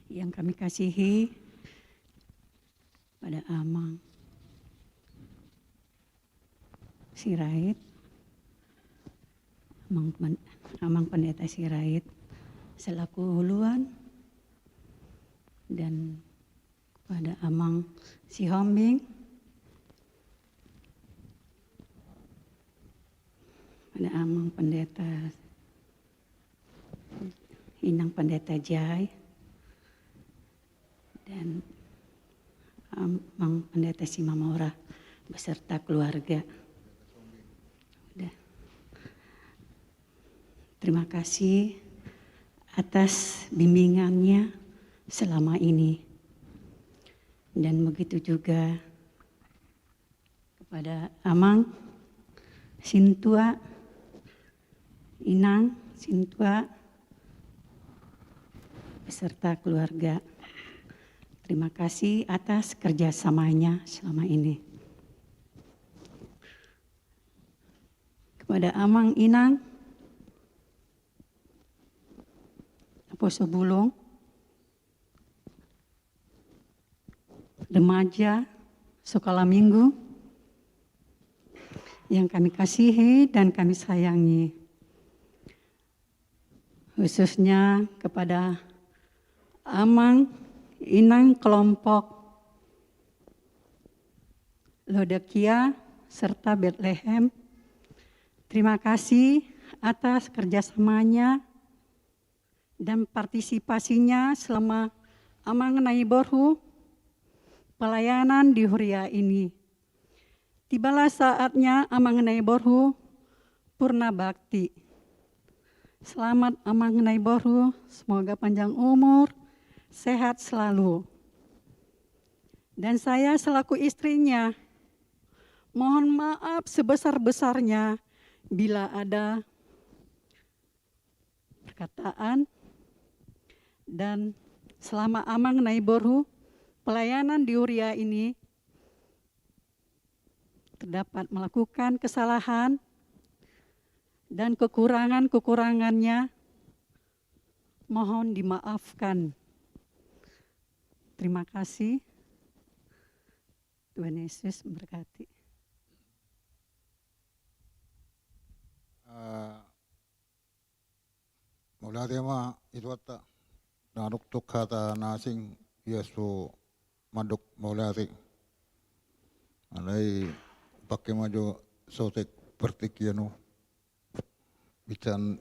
Yang kami kasihi pada Amang Sirait, Amang Pen-, Amang Pendeta Sirait selaku huluan, dan pada Amang Sihombing, pada Amang Pendeta, Inang Pendeta Jai, dan Amang Pendeta Simamora beserta keluarga. Udah. Terima kasih atas bimbingannya selama ini. Dan begitu juga kepada Amang Sintua, Inang Sintua, beserta keluarga. Terima kasih atas kerjasamanya selama ini. Kepada Amang Inang Naposo Bulung, remaja sekolah minggu yang kami kasihi dan kami sayangi, khususnya kepada Amang Inang kelompok Laodikia serta Betlehem. Terima kasih atas kerjasamanya dan partisipasinya selama Amang Naiborhu pelayanan di huria ini. Tibalah saatnya Amang Naiborhu purna bakti. Selamat Amang Naiborhu, semoga panjang umur, sehat selalu. Dan saya selaku istrinya, mohon maaf sebesar-besarnya bila ada perkataan, dan selama Amang Naiborhu pelayanan di huria ini terdapat melakukan kesalahan dan kekurangan-kekurangannya, mohon dimaafkan. Terima kasih. Tuhan Yesus memberkati. Eh, mauliate ma i Tuhanta. Ndang adong hata na asing ia so mandok mauliate. Alai pangke ma jo sotek partingkian on. Bican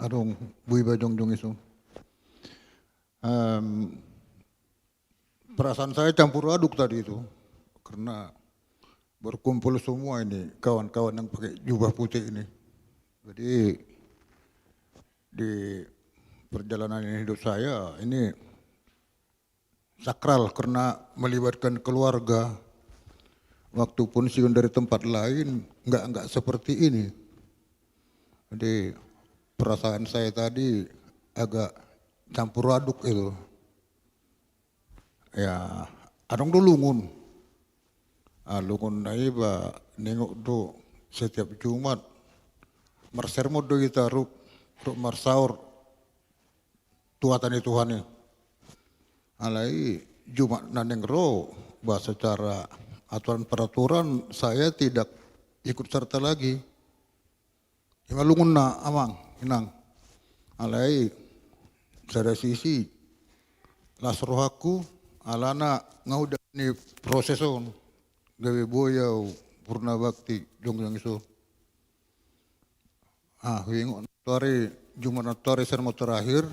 adong boi ba jongjong i so. Em, perasaan saya campur aduk tadi itu, karena berkumpul semua ini kawan-kawan yang pakai jubah putih ini. Jadi, di perjalanan hidup saya ini sakral karena melibatkan keluarga. Waktu pensiun dari tempat lain, nggak, nggak seperti ini. Jadi, perasaan saya tadi agak campur aduk itu. Ya, adong do lungun. Ah, lungun na iba, ningok do setiap Jumat. Marsermon do hita rap, rap marsaor tu hata ni Tuhan i. Alai Jumat na naeng ro, bah, secara aturan peraturan saya tidak ikut serta lagi. Ima lungunna amang, inang. Alai sada sisi las rohangku, alana nga uda ni proses on gabe boi au purna bakti jongjong i so. Ah, huingot nantoari, Jumat nantoari sermon terakhir.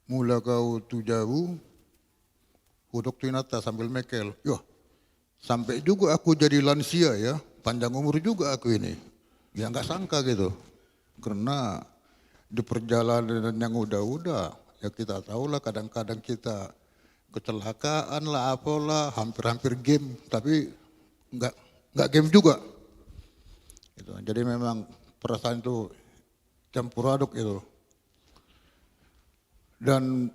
Mulak au tu jabu, hudok tu inanta sambil mengkel, "Yoh, sampai juga aku jadi lansia ya, panjang umur juga aku ini." Ya nggak sangka gitu. Karena di perjalanan yang udah-udah, ya kita tahu lah, kadang-kadang kita kecelakaan lah, apalah, hampir-hampir game, tapi nggak, nggak game juga. Gitu. Jadi memang perasaan itu campur aduk itu. Dan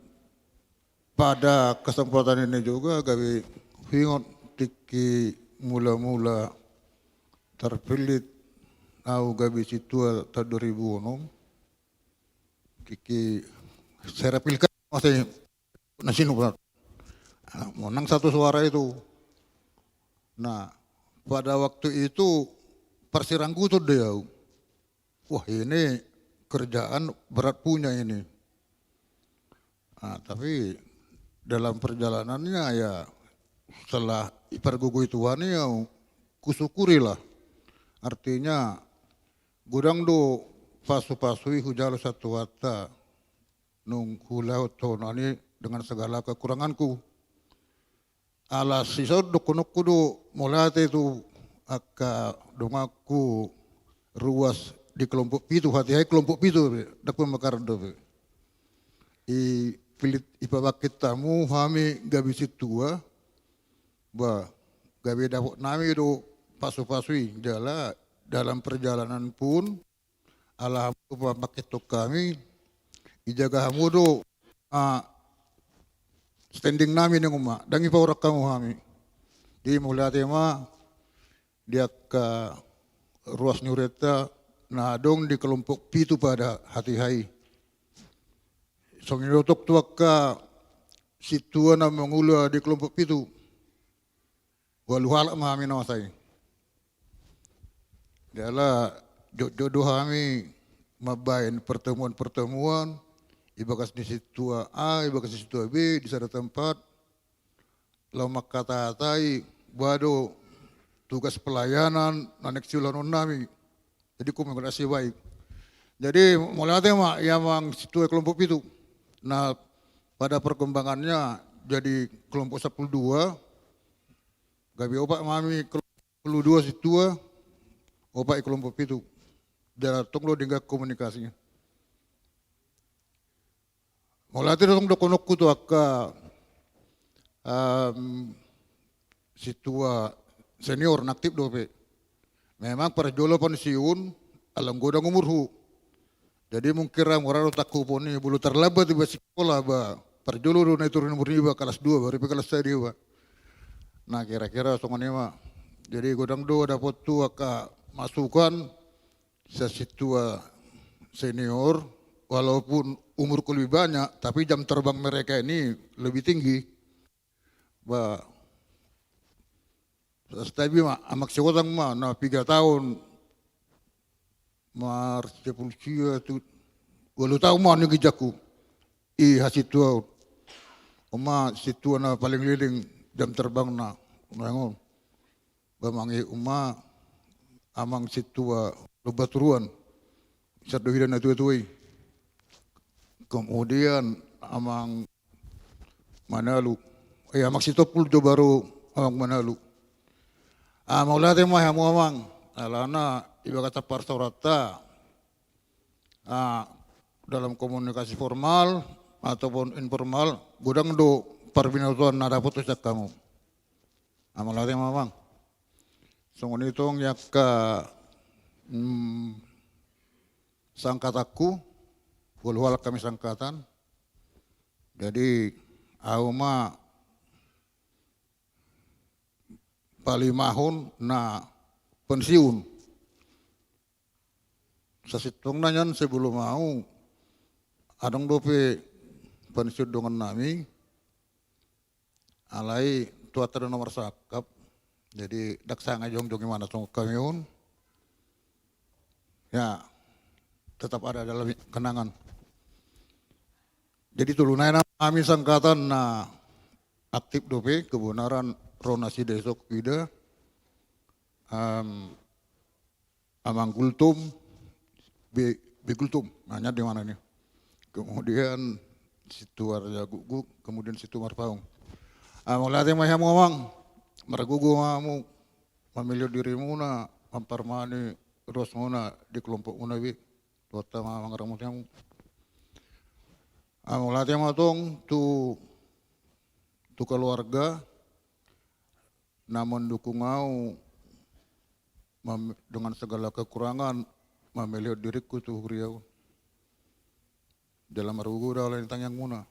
pada kesempatan ini juga gabe huingot tingki mula-mula terpilih au gabe sintua tahun dua ribu enam. Tingki serepilkan masih nasi nubrat. Menang satu suara itu. Nah, pada waktu itu parsirangkuton do au. Wah, ini kerjaan berat punya ini. Nah, tapi dalam perjalanannya ya setelah ipargogoi Tuhan ya kusyukurilah. Artinya godang do pasu-pasu i hujalo sian Tuhanta nung huulahon songon i dengan segala kekuranganku. Ala sisongon dohononku do mauliate tu angka donganku ruas di kelompok pitu, hatiha i kelompok pitu pe, ndang pemekaran dope. I pilit ipabangkit hamu hami gabe sintua, ba gabe dapot nami do pasu-pasu i jala dalam perjalanan pun ala hamu do pambangkithon hami, ijaga hamu do, ah, standing nami ninna ma, ndang ipaurang hamu hami. Jadi mauliate ma di angka ruas ni hurianta na adong di kelompok pitu pada hatiha i. Songon i do tong tu angka sintua na mangula di kelompok pitu. Ualu halak ma hami na masa i. Jala jotjot do hami mambahen pertemuan-pertemuan, ibagas ni sintua A, ibagas ni sintua B, di sada tempat, laho mangkatahatai, boha do tugas pelayanan na naeng siulahon nami. Jadi komunikasi baik. Jadi mauliate ma i amang sintua kelompok pitu. Nah, pada perkembangannya jadi kelompok sampulu dua, gabe opat ma hami kelompok sampulu dua sintua, opat i kelompok pitu. Jala tong do denggan komunikasinya. Mauliate do tong dohononku tu angka, em, sintua senior na aktif dope. Memang parjolo pensiun, alai godang umurhu. Jadi mungkin ra mura do tangkup on i, molo terlambat iba sikola ba, parjolo do na i turun umur niba, kelas dua baru pe kelas sada iba. Nah, kira-kira songon i ma. Jadi godang do dapothu angka masukan, sian sintua senior, walaupun umurku lebih banyak, tapi jam terbang mereka ini lebih tinggi. Ba, sastabi ma, amang Sihotang ma, na piga taon, mar sepuluh sia tu, ualu taon ma ninna ginjangku. I hasintuaon. On ma sintua na paling leleng jam terbangna. Nah, on. Ba mangihuthon ma amang sintua Lomba Turuan. Sian Dohidan na tua-tua i. Kemudian amang Manalu. Eh, amang Sitompul jo baru amang Manalu. Ah, mauliate ma hamu amang. Alana ibagas parsaoranta. Ah, dalam komunikasi formal ataupun informal, godang do parbinotoan na dapot sian hamu. Ah, mauliate ma amang. Songon i tong i angka, mm, sangkatanku, ualu halak hami sangkatan. Jadi, ahu ma palimahon na pensiun. Sasintongna nian sebelum ahu, adong dope pensiun dongan nami, alai Tuhanta do na marsangkap, jadi ndang sanga jongjong imana songon hami on. Ya, tetap ada dalam kenangan. Jadi tolu nai nama hami sangkatan na aktif dope, kebenaran ro nasida esok ida, em, Amang Gultom, Be, Be Gultom, nanya di mana nih? Kemudian Situmorang Guguk, kemudian Situmorang Paung. Ah, mauliate ma hamu amang, margogo ma hamu mamilihon dirimuna, mamparmani ruasmuna di kelompokmuna be. Tuhanta ma mangaramoti hamu. Ah, mauliate ma tong tu, tu keluarga na mandukung au mam-, dengan segala kekurangan, mamilihon diringku tu huria on. Jala margogo do ala ni tangiangmuna.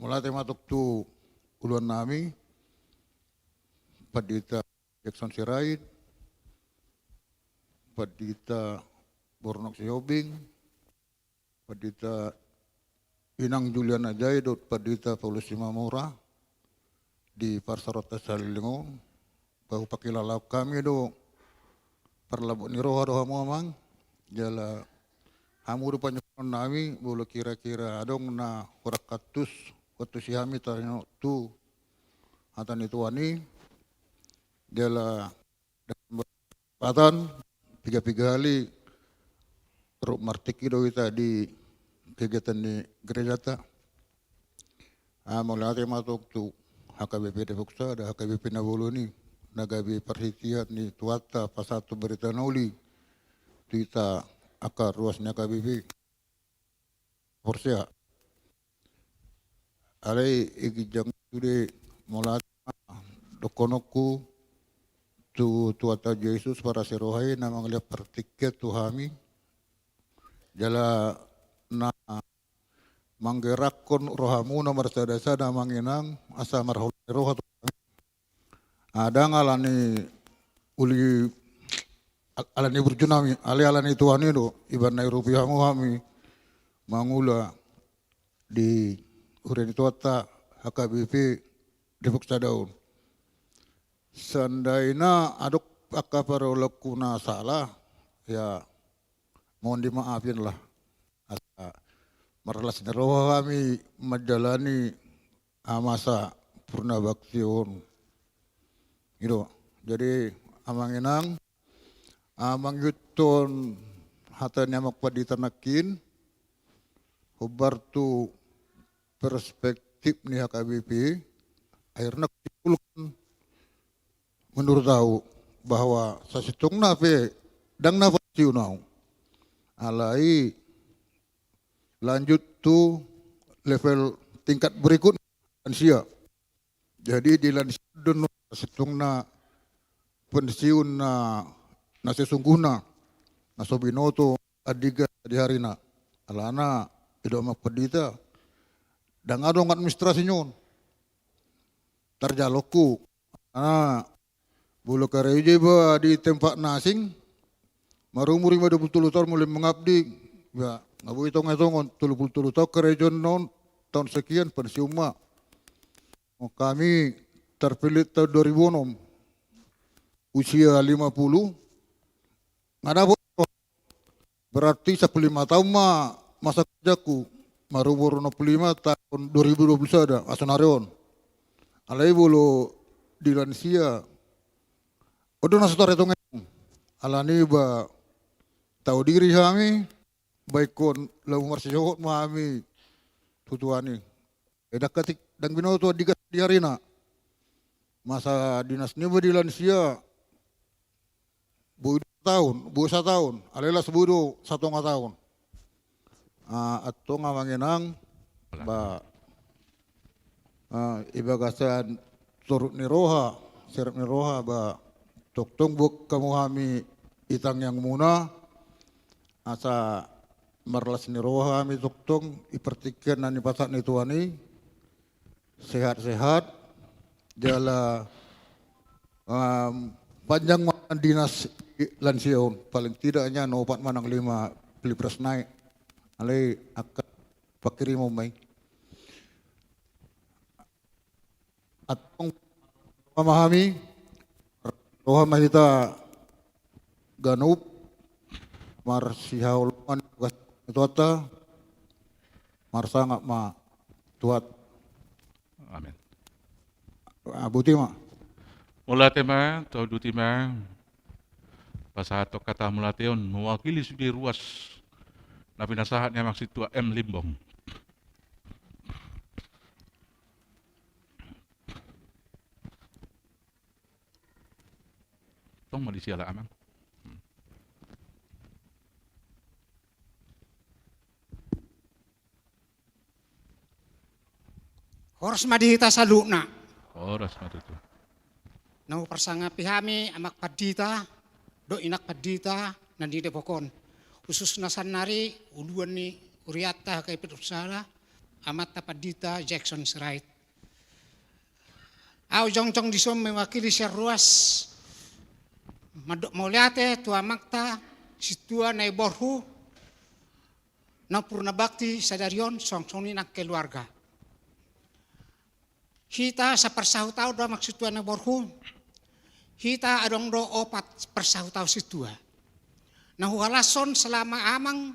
Mauliate ma tong tu uluan nami, Pandita Jackson Sirait, Pandita Bornok Sihombing, Pandita Inang Juliana Jai dohot Pandita Paulus Simamora di parsarotan saleleng on, ba hupangkilala hami do parlabot ni roha do hamu amang, jala hamu do panjumpangan nami, molo kira-kira adong na hurang antusi, antusi hami taringot tu hata ni Tuhan i, jala Patan, piga-piga hali, rap martingki do hita di kegiatan ni gerejata. Ah, mauliate ma tong tu H K B P Depok Sada, H K B P na bolon i, na gabe parhitean ni Tuhanta pasahathon barita na uli tu hita angka ruas ni H K B P. Porsea. Alai i ginjang sude, mauliate ma dohononku tu Tuhanta Jesus parasi roha i na mangalehon partingkian tu hami. Jala na manggerakkon rohamuna marsada-sada amang inang asa marholan ni roha tu hami. Ah, ndang ala ni uli, al-, ala ni burju nami, alai ala ni Tuhan i do, ibana diurupi hamu hami mangula di huria ni Tuhanta H K B P Depok Sada on. Seandaina adong angka parulaonku na sala, ya, mohon dimaafin lah. Asa marlas ni roha hami manjalani, ah, masa purna bakti on. I do. Jadi, amang inang, ah, mangihuthon hata ni amang pandita nangkin, hombar tu perspektif ni H K B P, akhirna kesimpulkan menurut au bahwa sasintongna pe ndang na pensiun au. Alai lanjut tu level tingkat berikut, lansia. Jadi di lansia do sasintongna pensiun na, na sesungguhna, na so binoto andigan sadihari na. Alana i do amang pandita, ndang adong administrasi ni on. Tarjalo hami. Ah, molo karejo iba di tempat na asing, marumur iba dua puluh tolu taon mulai mengabdi, ya, nga boi tongon-tongon, tolu puluh tolu taon karejo on, taon sekian pensiun ma. Hami terpilih tahun dua ribu enam, usia lima puluh, nga dapot. Berarti sampulu lima taon ma masa kerjaku, marumur onom puluh lima tahun dua ribu dua puluh sada, asa sonari on. Alai molo di lansia, on do na so tarhitung. Alani ba tahu diri hami, ba ingkon laho marsisohot ma hami tu Tuhan i. Eh, ndang katik, ndang binoto andigan sadihari na. Masa dinas niba di lansia, boi dua taon, boi sataon, alai las boi do satonga taon. Ah, antong amang inang, ba, ah, di bagasan torop ni roha, serep ni roha, ba tongtong buat hamu hami di tangiangmuna, asa marlas ni roha hami tongtong di partingkian na nipasahat ni Tuhan i, sehat-sehat, jala, em, panjang ma dinas di lansia on, paling tidak nian opat manang lima pilpres nai. Alai angka pangkirimon ma i. Antong roha ma hami, roha ma hita ganup marsihaholongan di bagasan Tuhanta, marsangap ma Tuhanta. Amen. Ah, boti ma. Mauliate ma, tauduti ma. Pasahat hata mauliate on mewakili sude ruas na pinasahat ni Amang Sintua M Limbong. Tong ma di siala, Amang. Horas ma di hita saluhutna. Horas ma tutu. Na huparsangapi hami Amak Pandita dohot Inak Pandita na di Depok on, khususna sannari uluan ni hurianta H K I P Dopsala, Amanta Pandita Jackson Sirait. Ahu jongjong dison mewakili sian ruas mandok mauliate tu amanta Sintua Naiborhu na purna bakti sadari on, songon i nang keluarga. Hita saparsahutaon do Amang Sintua Naiborhu, hita adong do opat parsahutaon sintua. Na huhalashon selama Amang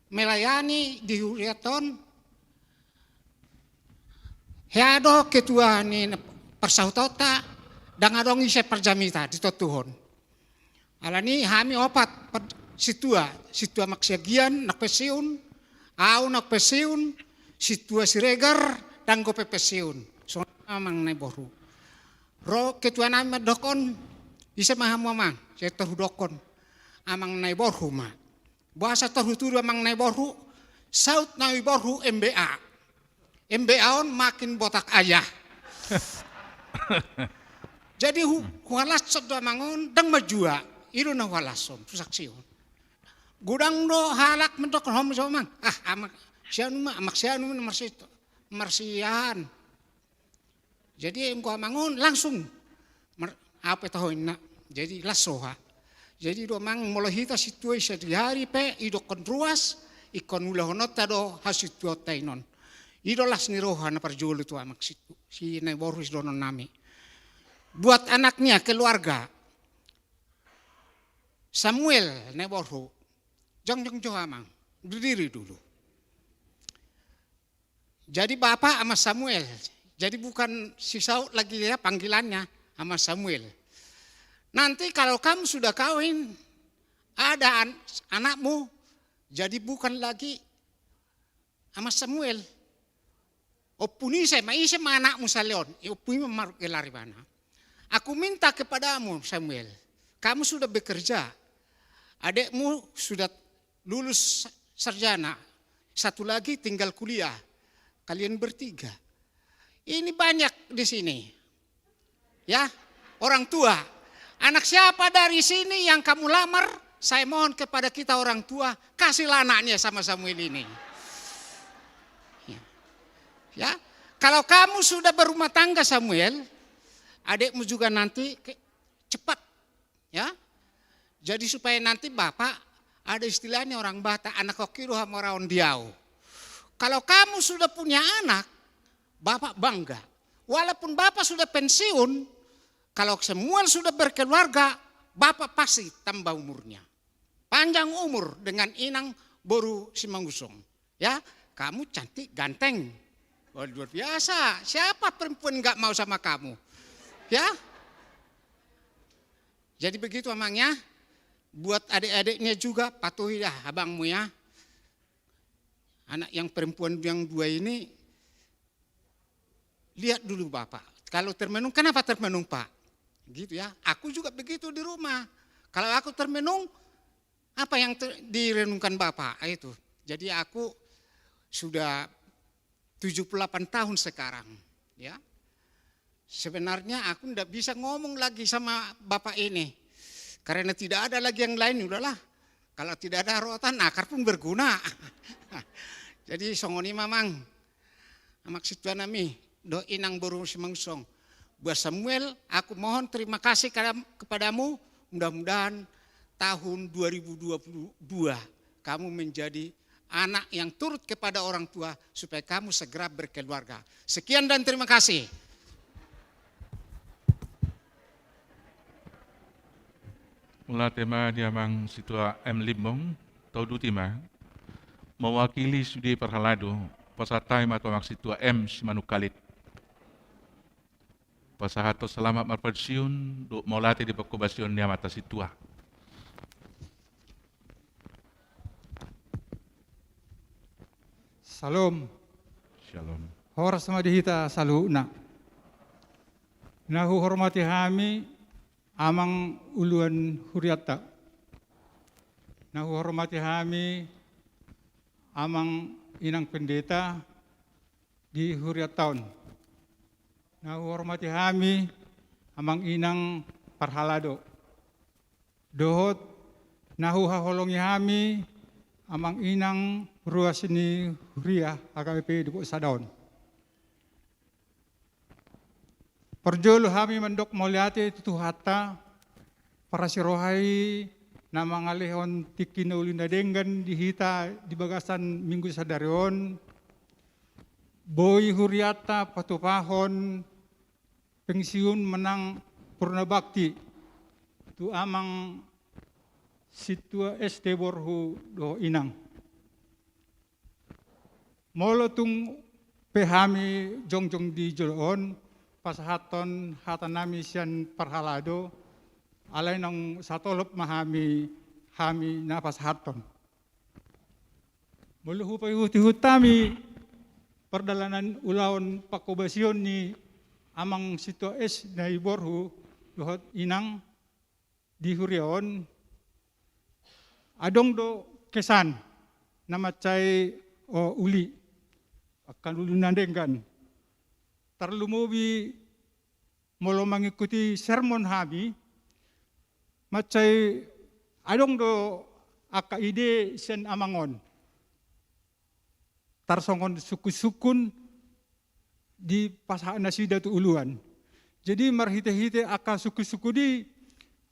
melayani di hurianta on, hea do ketua ni parsahutaonta, ndang adong ise parjamita di tontuhon. Alani hami opat sintua, Sintua Amang Siagian na pensiun, ahu na pensiun, Sintua Siregar ndang dope pensiun. Songon i ma Amang Naiborhu. Ro ketua nami mandokkon, ise ma hamu Amang? Sai tor hudokkon, Amang Naiborhu ma. Boasa tor hutudu Amang Naiborhu? Saut Naiborhu M B A. M B A on makin botak ayah. Jadi hu, huhalashon do Amang on, ndang manjua. I do na huhalashon, husaksihon. Godang do halak mandokkon, ho ma ise Amang? Ah, Amang sianu ma, Amang sianu ma na marsi, marsian. Jadi anggo Amang on langsung mar, aha pe taho inna. Jadi las roha. Jadi do Amang, molo hita sintua i sadihari pe idokkon ruas, ingkon ulahononta do hasintuaonta i non. I do las ni roha na parjolo tu Amang Sintua, si Naiborhu sidohonon nami. Buat anaknya, keluarga. Samuel Naiborhu. Jongjong jo Amang. Berdiri dulu. Jadi Bapak Amang Samuel. Jadi bukan si Saul lagi ya panggilannya, Amang Samuel. Nanti kalau kamu sudah kawin, ada an, anakmu, jadi bukan lagi Amang Samuel. Ompu ni ise ma, ise ma anakmu saleon? Ompu i ma margelar ibana. Aku minta kepadamu, Samuel, kamu sudah bekerja, adikmu sudah lulus sarjana, satu lagi tinggal kuliah, kalian bertiga. Ini banyak di sini. Ya, orang tua. Anak siapa dari sini yang kamu lamar? Saya mohon kepada kita orang tua, kasihlah anaknya sama Samuel ini. Ya. Ya, kalau kamu sudah berumah tangga, Samuel, adikmu juga nanti ke, cepat, ya. Jadi supaya nanti Bapak ada istilahnya orang Batak, anak oki do hamoraon di au. Kalau kamu sudah punya anak, Bapak bangga. Walaupun Bapak sudah pensiun, kalau Samuel sudah berkeluarga, Bapak pasti tambah umurnya. Panjang umur dengan Inang Boru Simanggusong. Ya, kamu cantik, ganteng. Wah, luar biasa. Siapa perempuan nggak mau sama kamu? Ya. Jadi begitu, Amang, ya. Buat adik-adiknya juga, patuhi dah abangmu, ya. Anak yang perempuan yang dua ini, lihat dulu Bapak. Kalau termenung, kenapa termenung, Pak? Gitu ya. Aku juga begitu di rumah. Kalau aku termenung, apa yang ter, direnungkan Bapak? Ah, itu. Jadi aku sudah tujuh puluh delapan tahun sekarang, ya. Sebenarnya aku ndak bisa ngomong lagi sama Bapak ini. Karena tidak ada lagi yang lain, udahlah. Kalau tidak ada rotan, akar pun berguna. Jadi songon i ma, Amang. Amang Sintua nami, dohot Inang Boru Simanggusong. Buat Samuel, aku mohon terima kasih kada, kepadamu. Mudah-mudahan tahun dua ribu dua puluh dua kamu menjadi anak yang turut kepada orang tua supaya kamu segera berkeluarga. Sekian dan terima kasih. Mauliate ma di amang sintua M Limbong, tauduti ma. Mewakili sude parhalado, pasahat hami ma tu amang sintua M Simanungkalit. Pasahathon selamat marpansiun dohot mauliate di panghobasion ni amanta sintua. Syalom. Syalom. Horas ma di hita saluhutna. Na huhormati hami amang uluan hurianta. Na huhormati hami amang inang pendeta di hurianta on. Na huhormati hami amang inang parhalado. Dohot na huhaholongi hami amang inang ruas ni huria H K B P Depok Sada on. Parjolo hami mandok mauliate tu Tuhanta, parasi roha i na mangalehon tingki na uli na denggan di hita di bagasan minggu sadari on, boi hurianta patupahon pensiun manang purnabakti tu amang sintua S T borhu dohot inang. Molo tung pe hami jongjong di jolo on, pasahathon hata nami sian parhalado, alai naung satolop ma hami, hami na pasahathon. Molo hupaihutihut hami pardalanan ulaon panghobasion ni amang sintua S T borhu dohot inang di huria on, adong do kesan na mansai, o, uli, angka na uli na denggan. Tarlumobi molo mangikuti sermon hami, mansai adong do angka ide sian amang on. Tarsongon sungkunsungkun dipasahat nasida tu uluan. Jadi marhitehite angka sungkunsungkun i,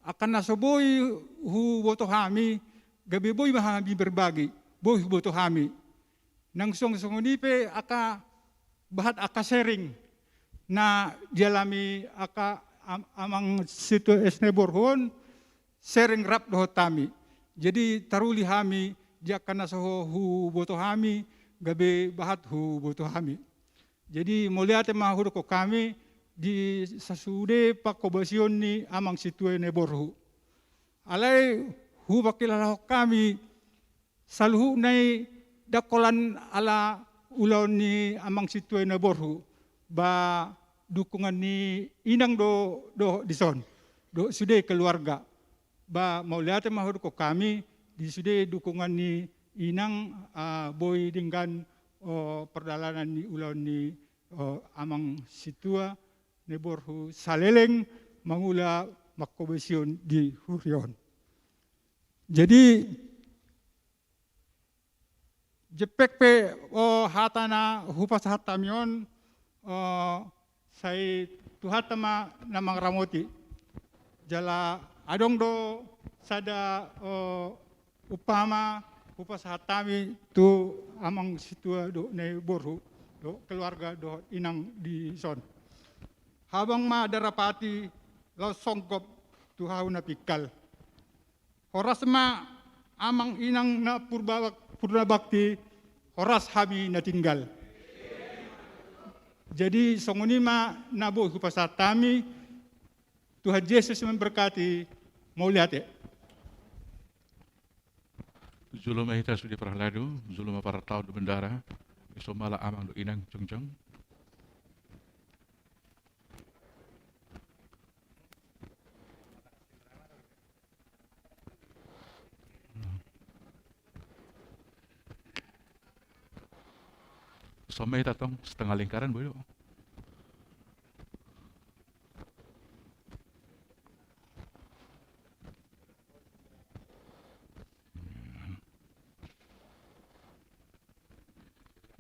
angka na so boi huboto hami, gabe boi ma hami berbagi, boi huboto hami. Nang songon, songon i pe angka bahat angka sharing na dialami angka am-, amang sintua S T borhu on, sharing rap dohot hami. Jadi taruli hami di angka na so huboto hami, gabe bahat huboto hami. Jadi mauliate ma hudokhon hami di sasude panghobasion ni amang sintua na borhu. Alai hupangkilalahon hami saluhutna i ndang holan ala ulaon ni amang sintua na borhu, ba dukungan ni inang do, dohot dison, dohot sude keluarga. Ba mauliate ma hudokhon hami di sude dukungan ni inang, ah, boi denggan, o, pardalanan ni ulaon ni, o, amang sintua na borhu saleleng mangula panghobasion di huria on. Jadi jempek pe, o, hata na hupasahat hami on, o, sai Tuhanta ma na mangaramoti. Jala adong do sada, o, umpama hupasahat hami tu amang sintua dohot na borhu, dohot keluarga dohot inang dison. Habang ma darapati laos songgop tu hau na pingkal. Horas ma amang inang na purba-, purnabakti, horas hami na tinggal. Jadi songon i ma na boi hupasahat hami, Tuhan Yesus memberkati, mauliate. Jolo ma hita sude parhalado, jolo ma parhalado dohot bendahara, dison ma ala amang dohot inang jongjong. Dison ma hita tong, setengah lingkaran boi do.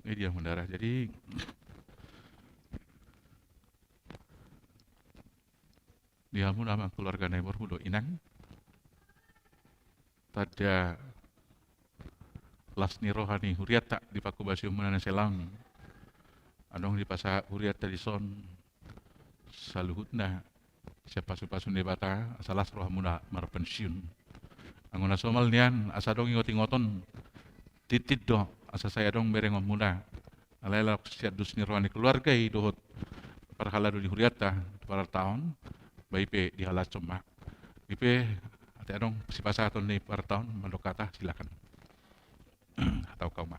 Ini dia, bendahara. Jadi di hamu na amang keluarga na borhu dohot inang, tanda las ni roha ni hurianta di panghobasion muna na sian laon. Adong dipasahat hurianta dison saluhutna sian pasupasu ni Debata, asa las rohamuna marpensiun. Anggo na somal nian, asa adong ingotingoton, tintin do, asa sai adong berengonmuna. Alai laos sian dos ni roha ni keluarga i dohot parhalado ni hurianta, parhalado on, ba i pe dihalashon ma. I pe, ate adong sipasahaton ni parhalado on, mandok hata, silakan. Hatahon hamu ma.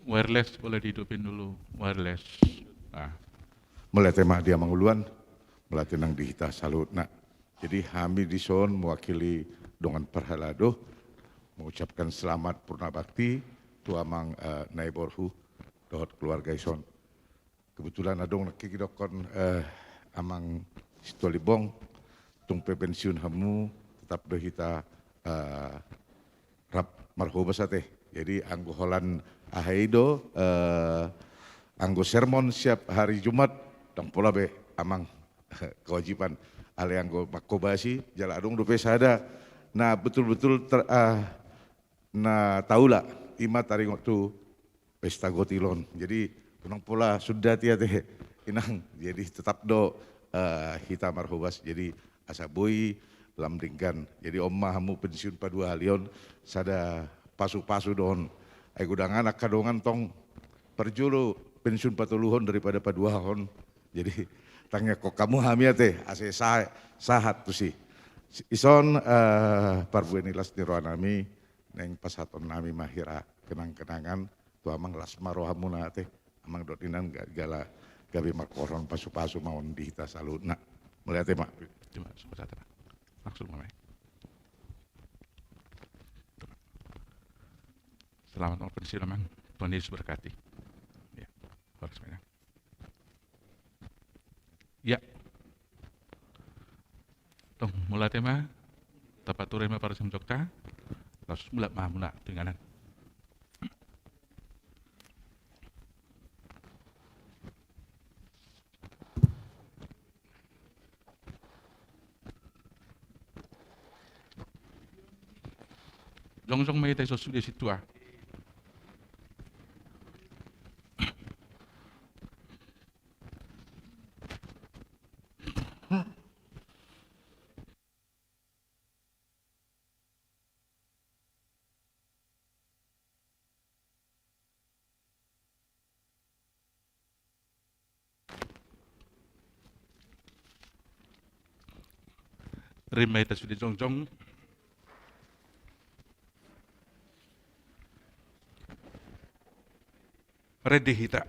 Wireless, boleh dihidupin dulu, wireless. Ah. Mauliate ma di Amang Uluan, mauliate nang di hita saluhutna. Jadi hami dison mewakili dongan parhalado, mengucapkan selamat purna bakti tu Amang, eh, Naiborhu dohot keluarga dison. Kebetulan adong nangkin didokkon, eh, Amang Situalimbong, tung pe pensiun hamu, tetap do hita, eh, rap marhobas ate. Jadi anggo holan aha i do, eh, anggo sermon siap hari Jumat, ndang pola be Amang kewajiban. Alai anggo manghobasi, jala adong dope sada na betul-betul ter-, ah, na taula, i ma taringot tu pesta gotil on. Jadi unang pola sundati ate, Inang. Jadi tetap do, eh, hita marhobas. Jadi asa boi lam denggan. Jadi on ma hamu pensiun paduahalion, sada pasupasu do on. Ai godang angka dongan tong parjolo pensiun patoluhon daripada paduahon. Jadi tangiangkon hamu hami ate, asa sa-, sahat tusi. Ison, eh, parbue ni las ni rohanami, naeng pasahaton nami ma hira kenang-kenangan tu Amang, las ma rohamuna ate, Amang dohot Inang, ga-, jala gabe marhorhon pasupasu ma on di hita saluhutna. Mauliate ma. Terima kasih, Pak Satria. Langsung ma. Selamat berpensiun, Amang. Tuhan Yesus berkati. Ya, horas ma, Inang. Ya. Tong, mauliate ma, tapature ma parsimonjongta, laos mulak ma hamuna tu inganan. Jongjong ma hita dison sude sintua. Rap ma hita sude jongjong. Rap di hita.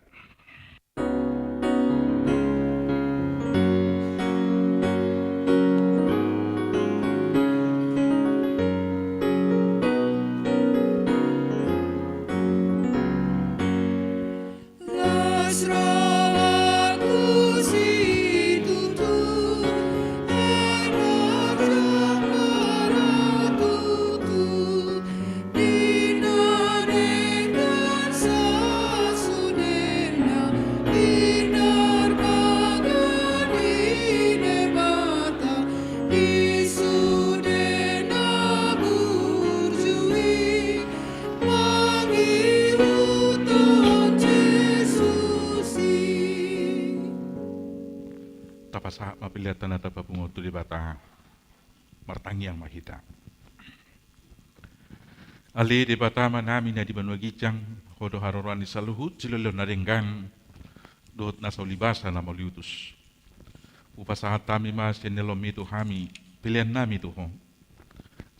Tapasahat ma peleanta na tapapungu tu Debata. Martangiang ma hita. Ale Debata Amanami na di banua ginjang, Ho do haroroan ni saluhut silehonlehon na denggan dohot na saulibasa na mauliutus. Hupasahat hami ma sian ni ulaonmi tu hami, peleannami tu Ho.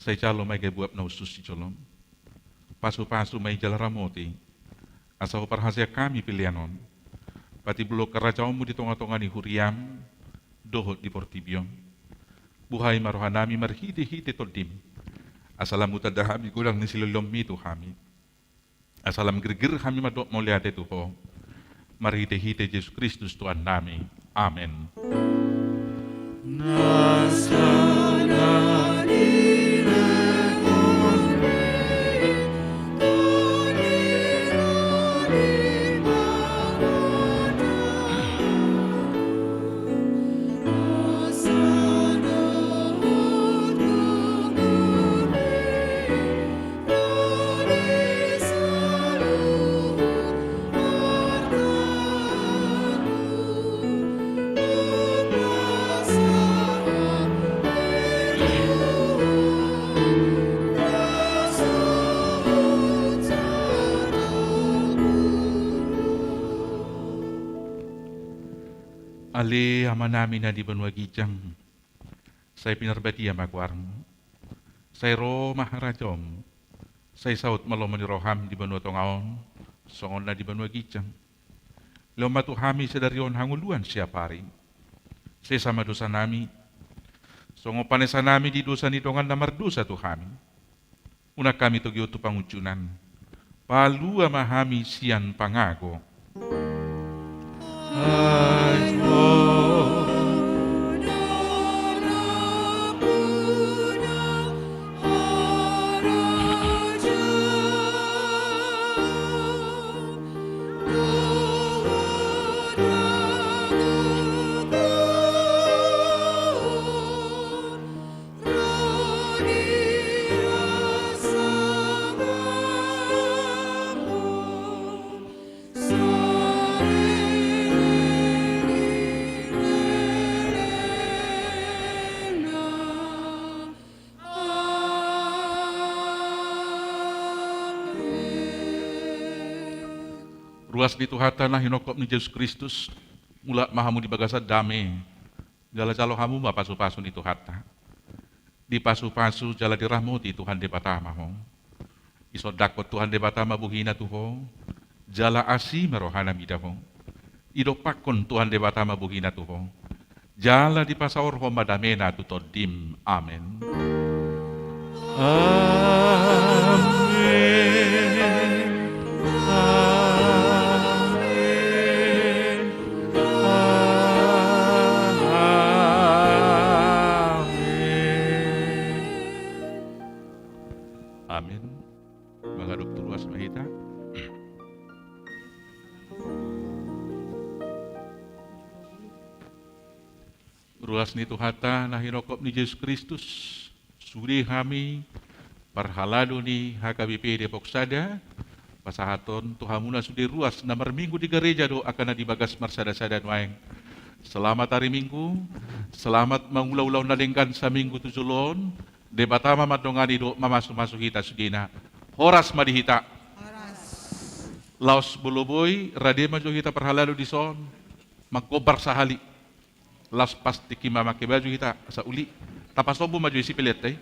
Sai jalo ma i gabe uap na hushus di jolom. Pasupasu ma i jala ramoti, asa huparhaseang hami pelean on, patimbulhon harajaonmu di tongatonga ni huriam dohot di portibi on. Buhai ma rohanami marhitehite Tondim, asa lam hutanda hami godang ni silehonlehonmi tu hami, asa lam girgir hami mandok mauliate tu Ho, marhitehite Jesus Kristus Tuhannami. Amen. Ale Amanami na di banua ginjang, sai pinarbadia ma goarMu. Sai ro ma harajaonMu. Sai saut ma lomo ni rohaM di banua tonga on, songon na di banua ginjang. Lehon ma tu hami sadari on hangoluan siapari. Sesa ma dosanami, songon panesanami di dosa ni dongan na mardosa tu hami. Unang hami togihon tu pangunjunan. Palua ma hami sian pangago. Ruas ni Tuhanta na hinophop ni Jesus Kristus, mulak ma hamu di bagasan dame. Jala jalo hamu ma pasupasu ni Tuhanta. Dipasupasu jala diramoti Tuhan Debata ma ho. Disondangkon Tuhan Debata ma bohina tu ho, jala asi ma rohana mida ho. Didompakkon Tuhan Debata ma bohina tu ho, jala dipasaorhon ma damena tu tondim. Amen. Amen. Amen. Amen. Amen. Mangadop tu ruas ma hita. Ruas ni Tuhanta na hinophop ni Jesus Kristus, sude hami parhalado ni H K B P Depok Sada, pasahathon tu hamuna sude ruas na marminggu di gareja dohot angka na di bagas marsada-sada nuaeng. Selamat hari Minggu, selamat mangula ulaon na denggan saminggu tu jolo on. Debata ma mandongani dohot mamasu-masu hita sudena. Horas ma di hita. Horas. Laos molo boi, rade ma jo hita parhalado dison. Manggombar sahali. Laos pas tingki mamake baju hita, asa uli. Tapasombu ma jo isi peleanta i.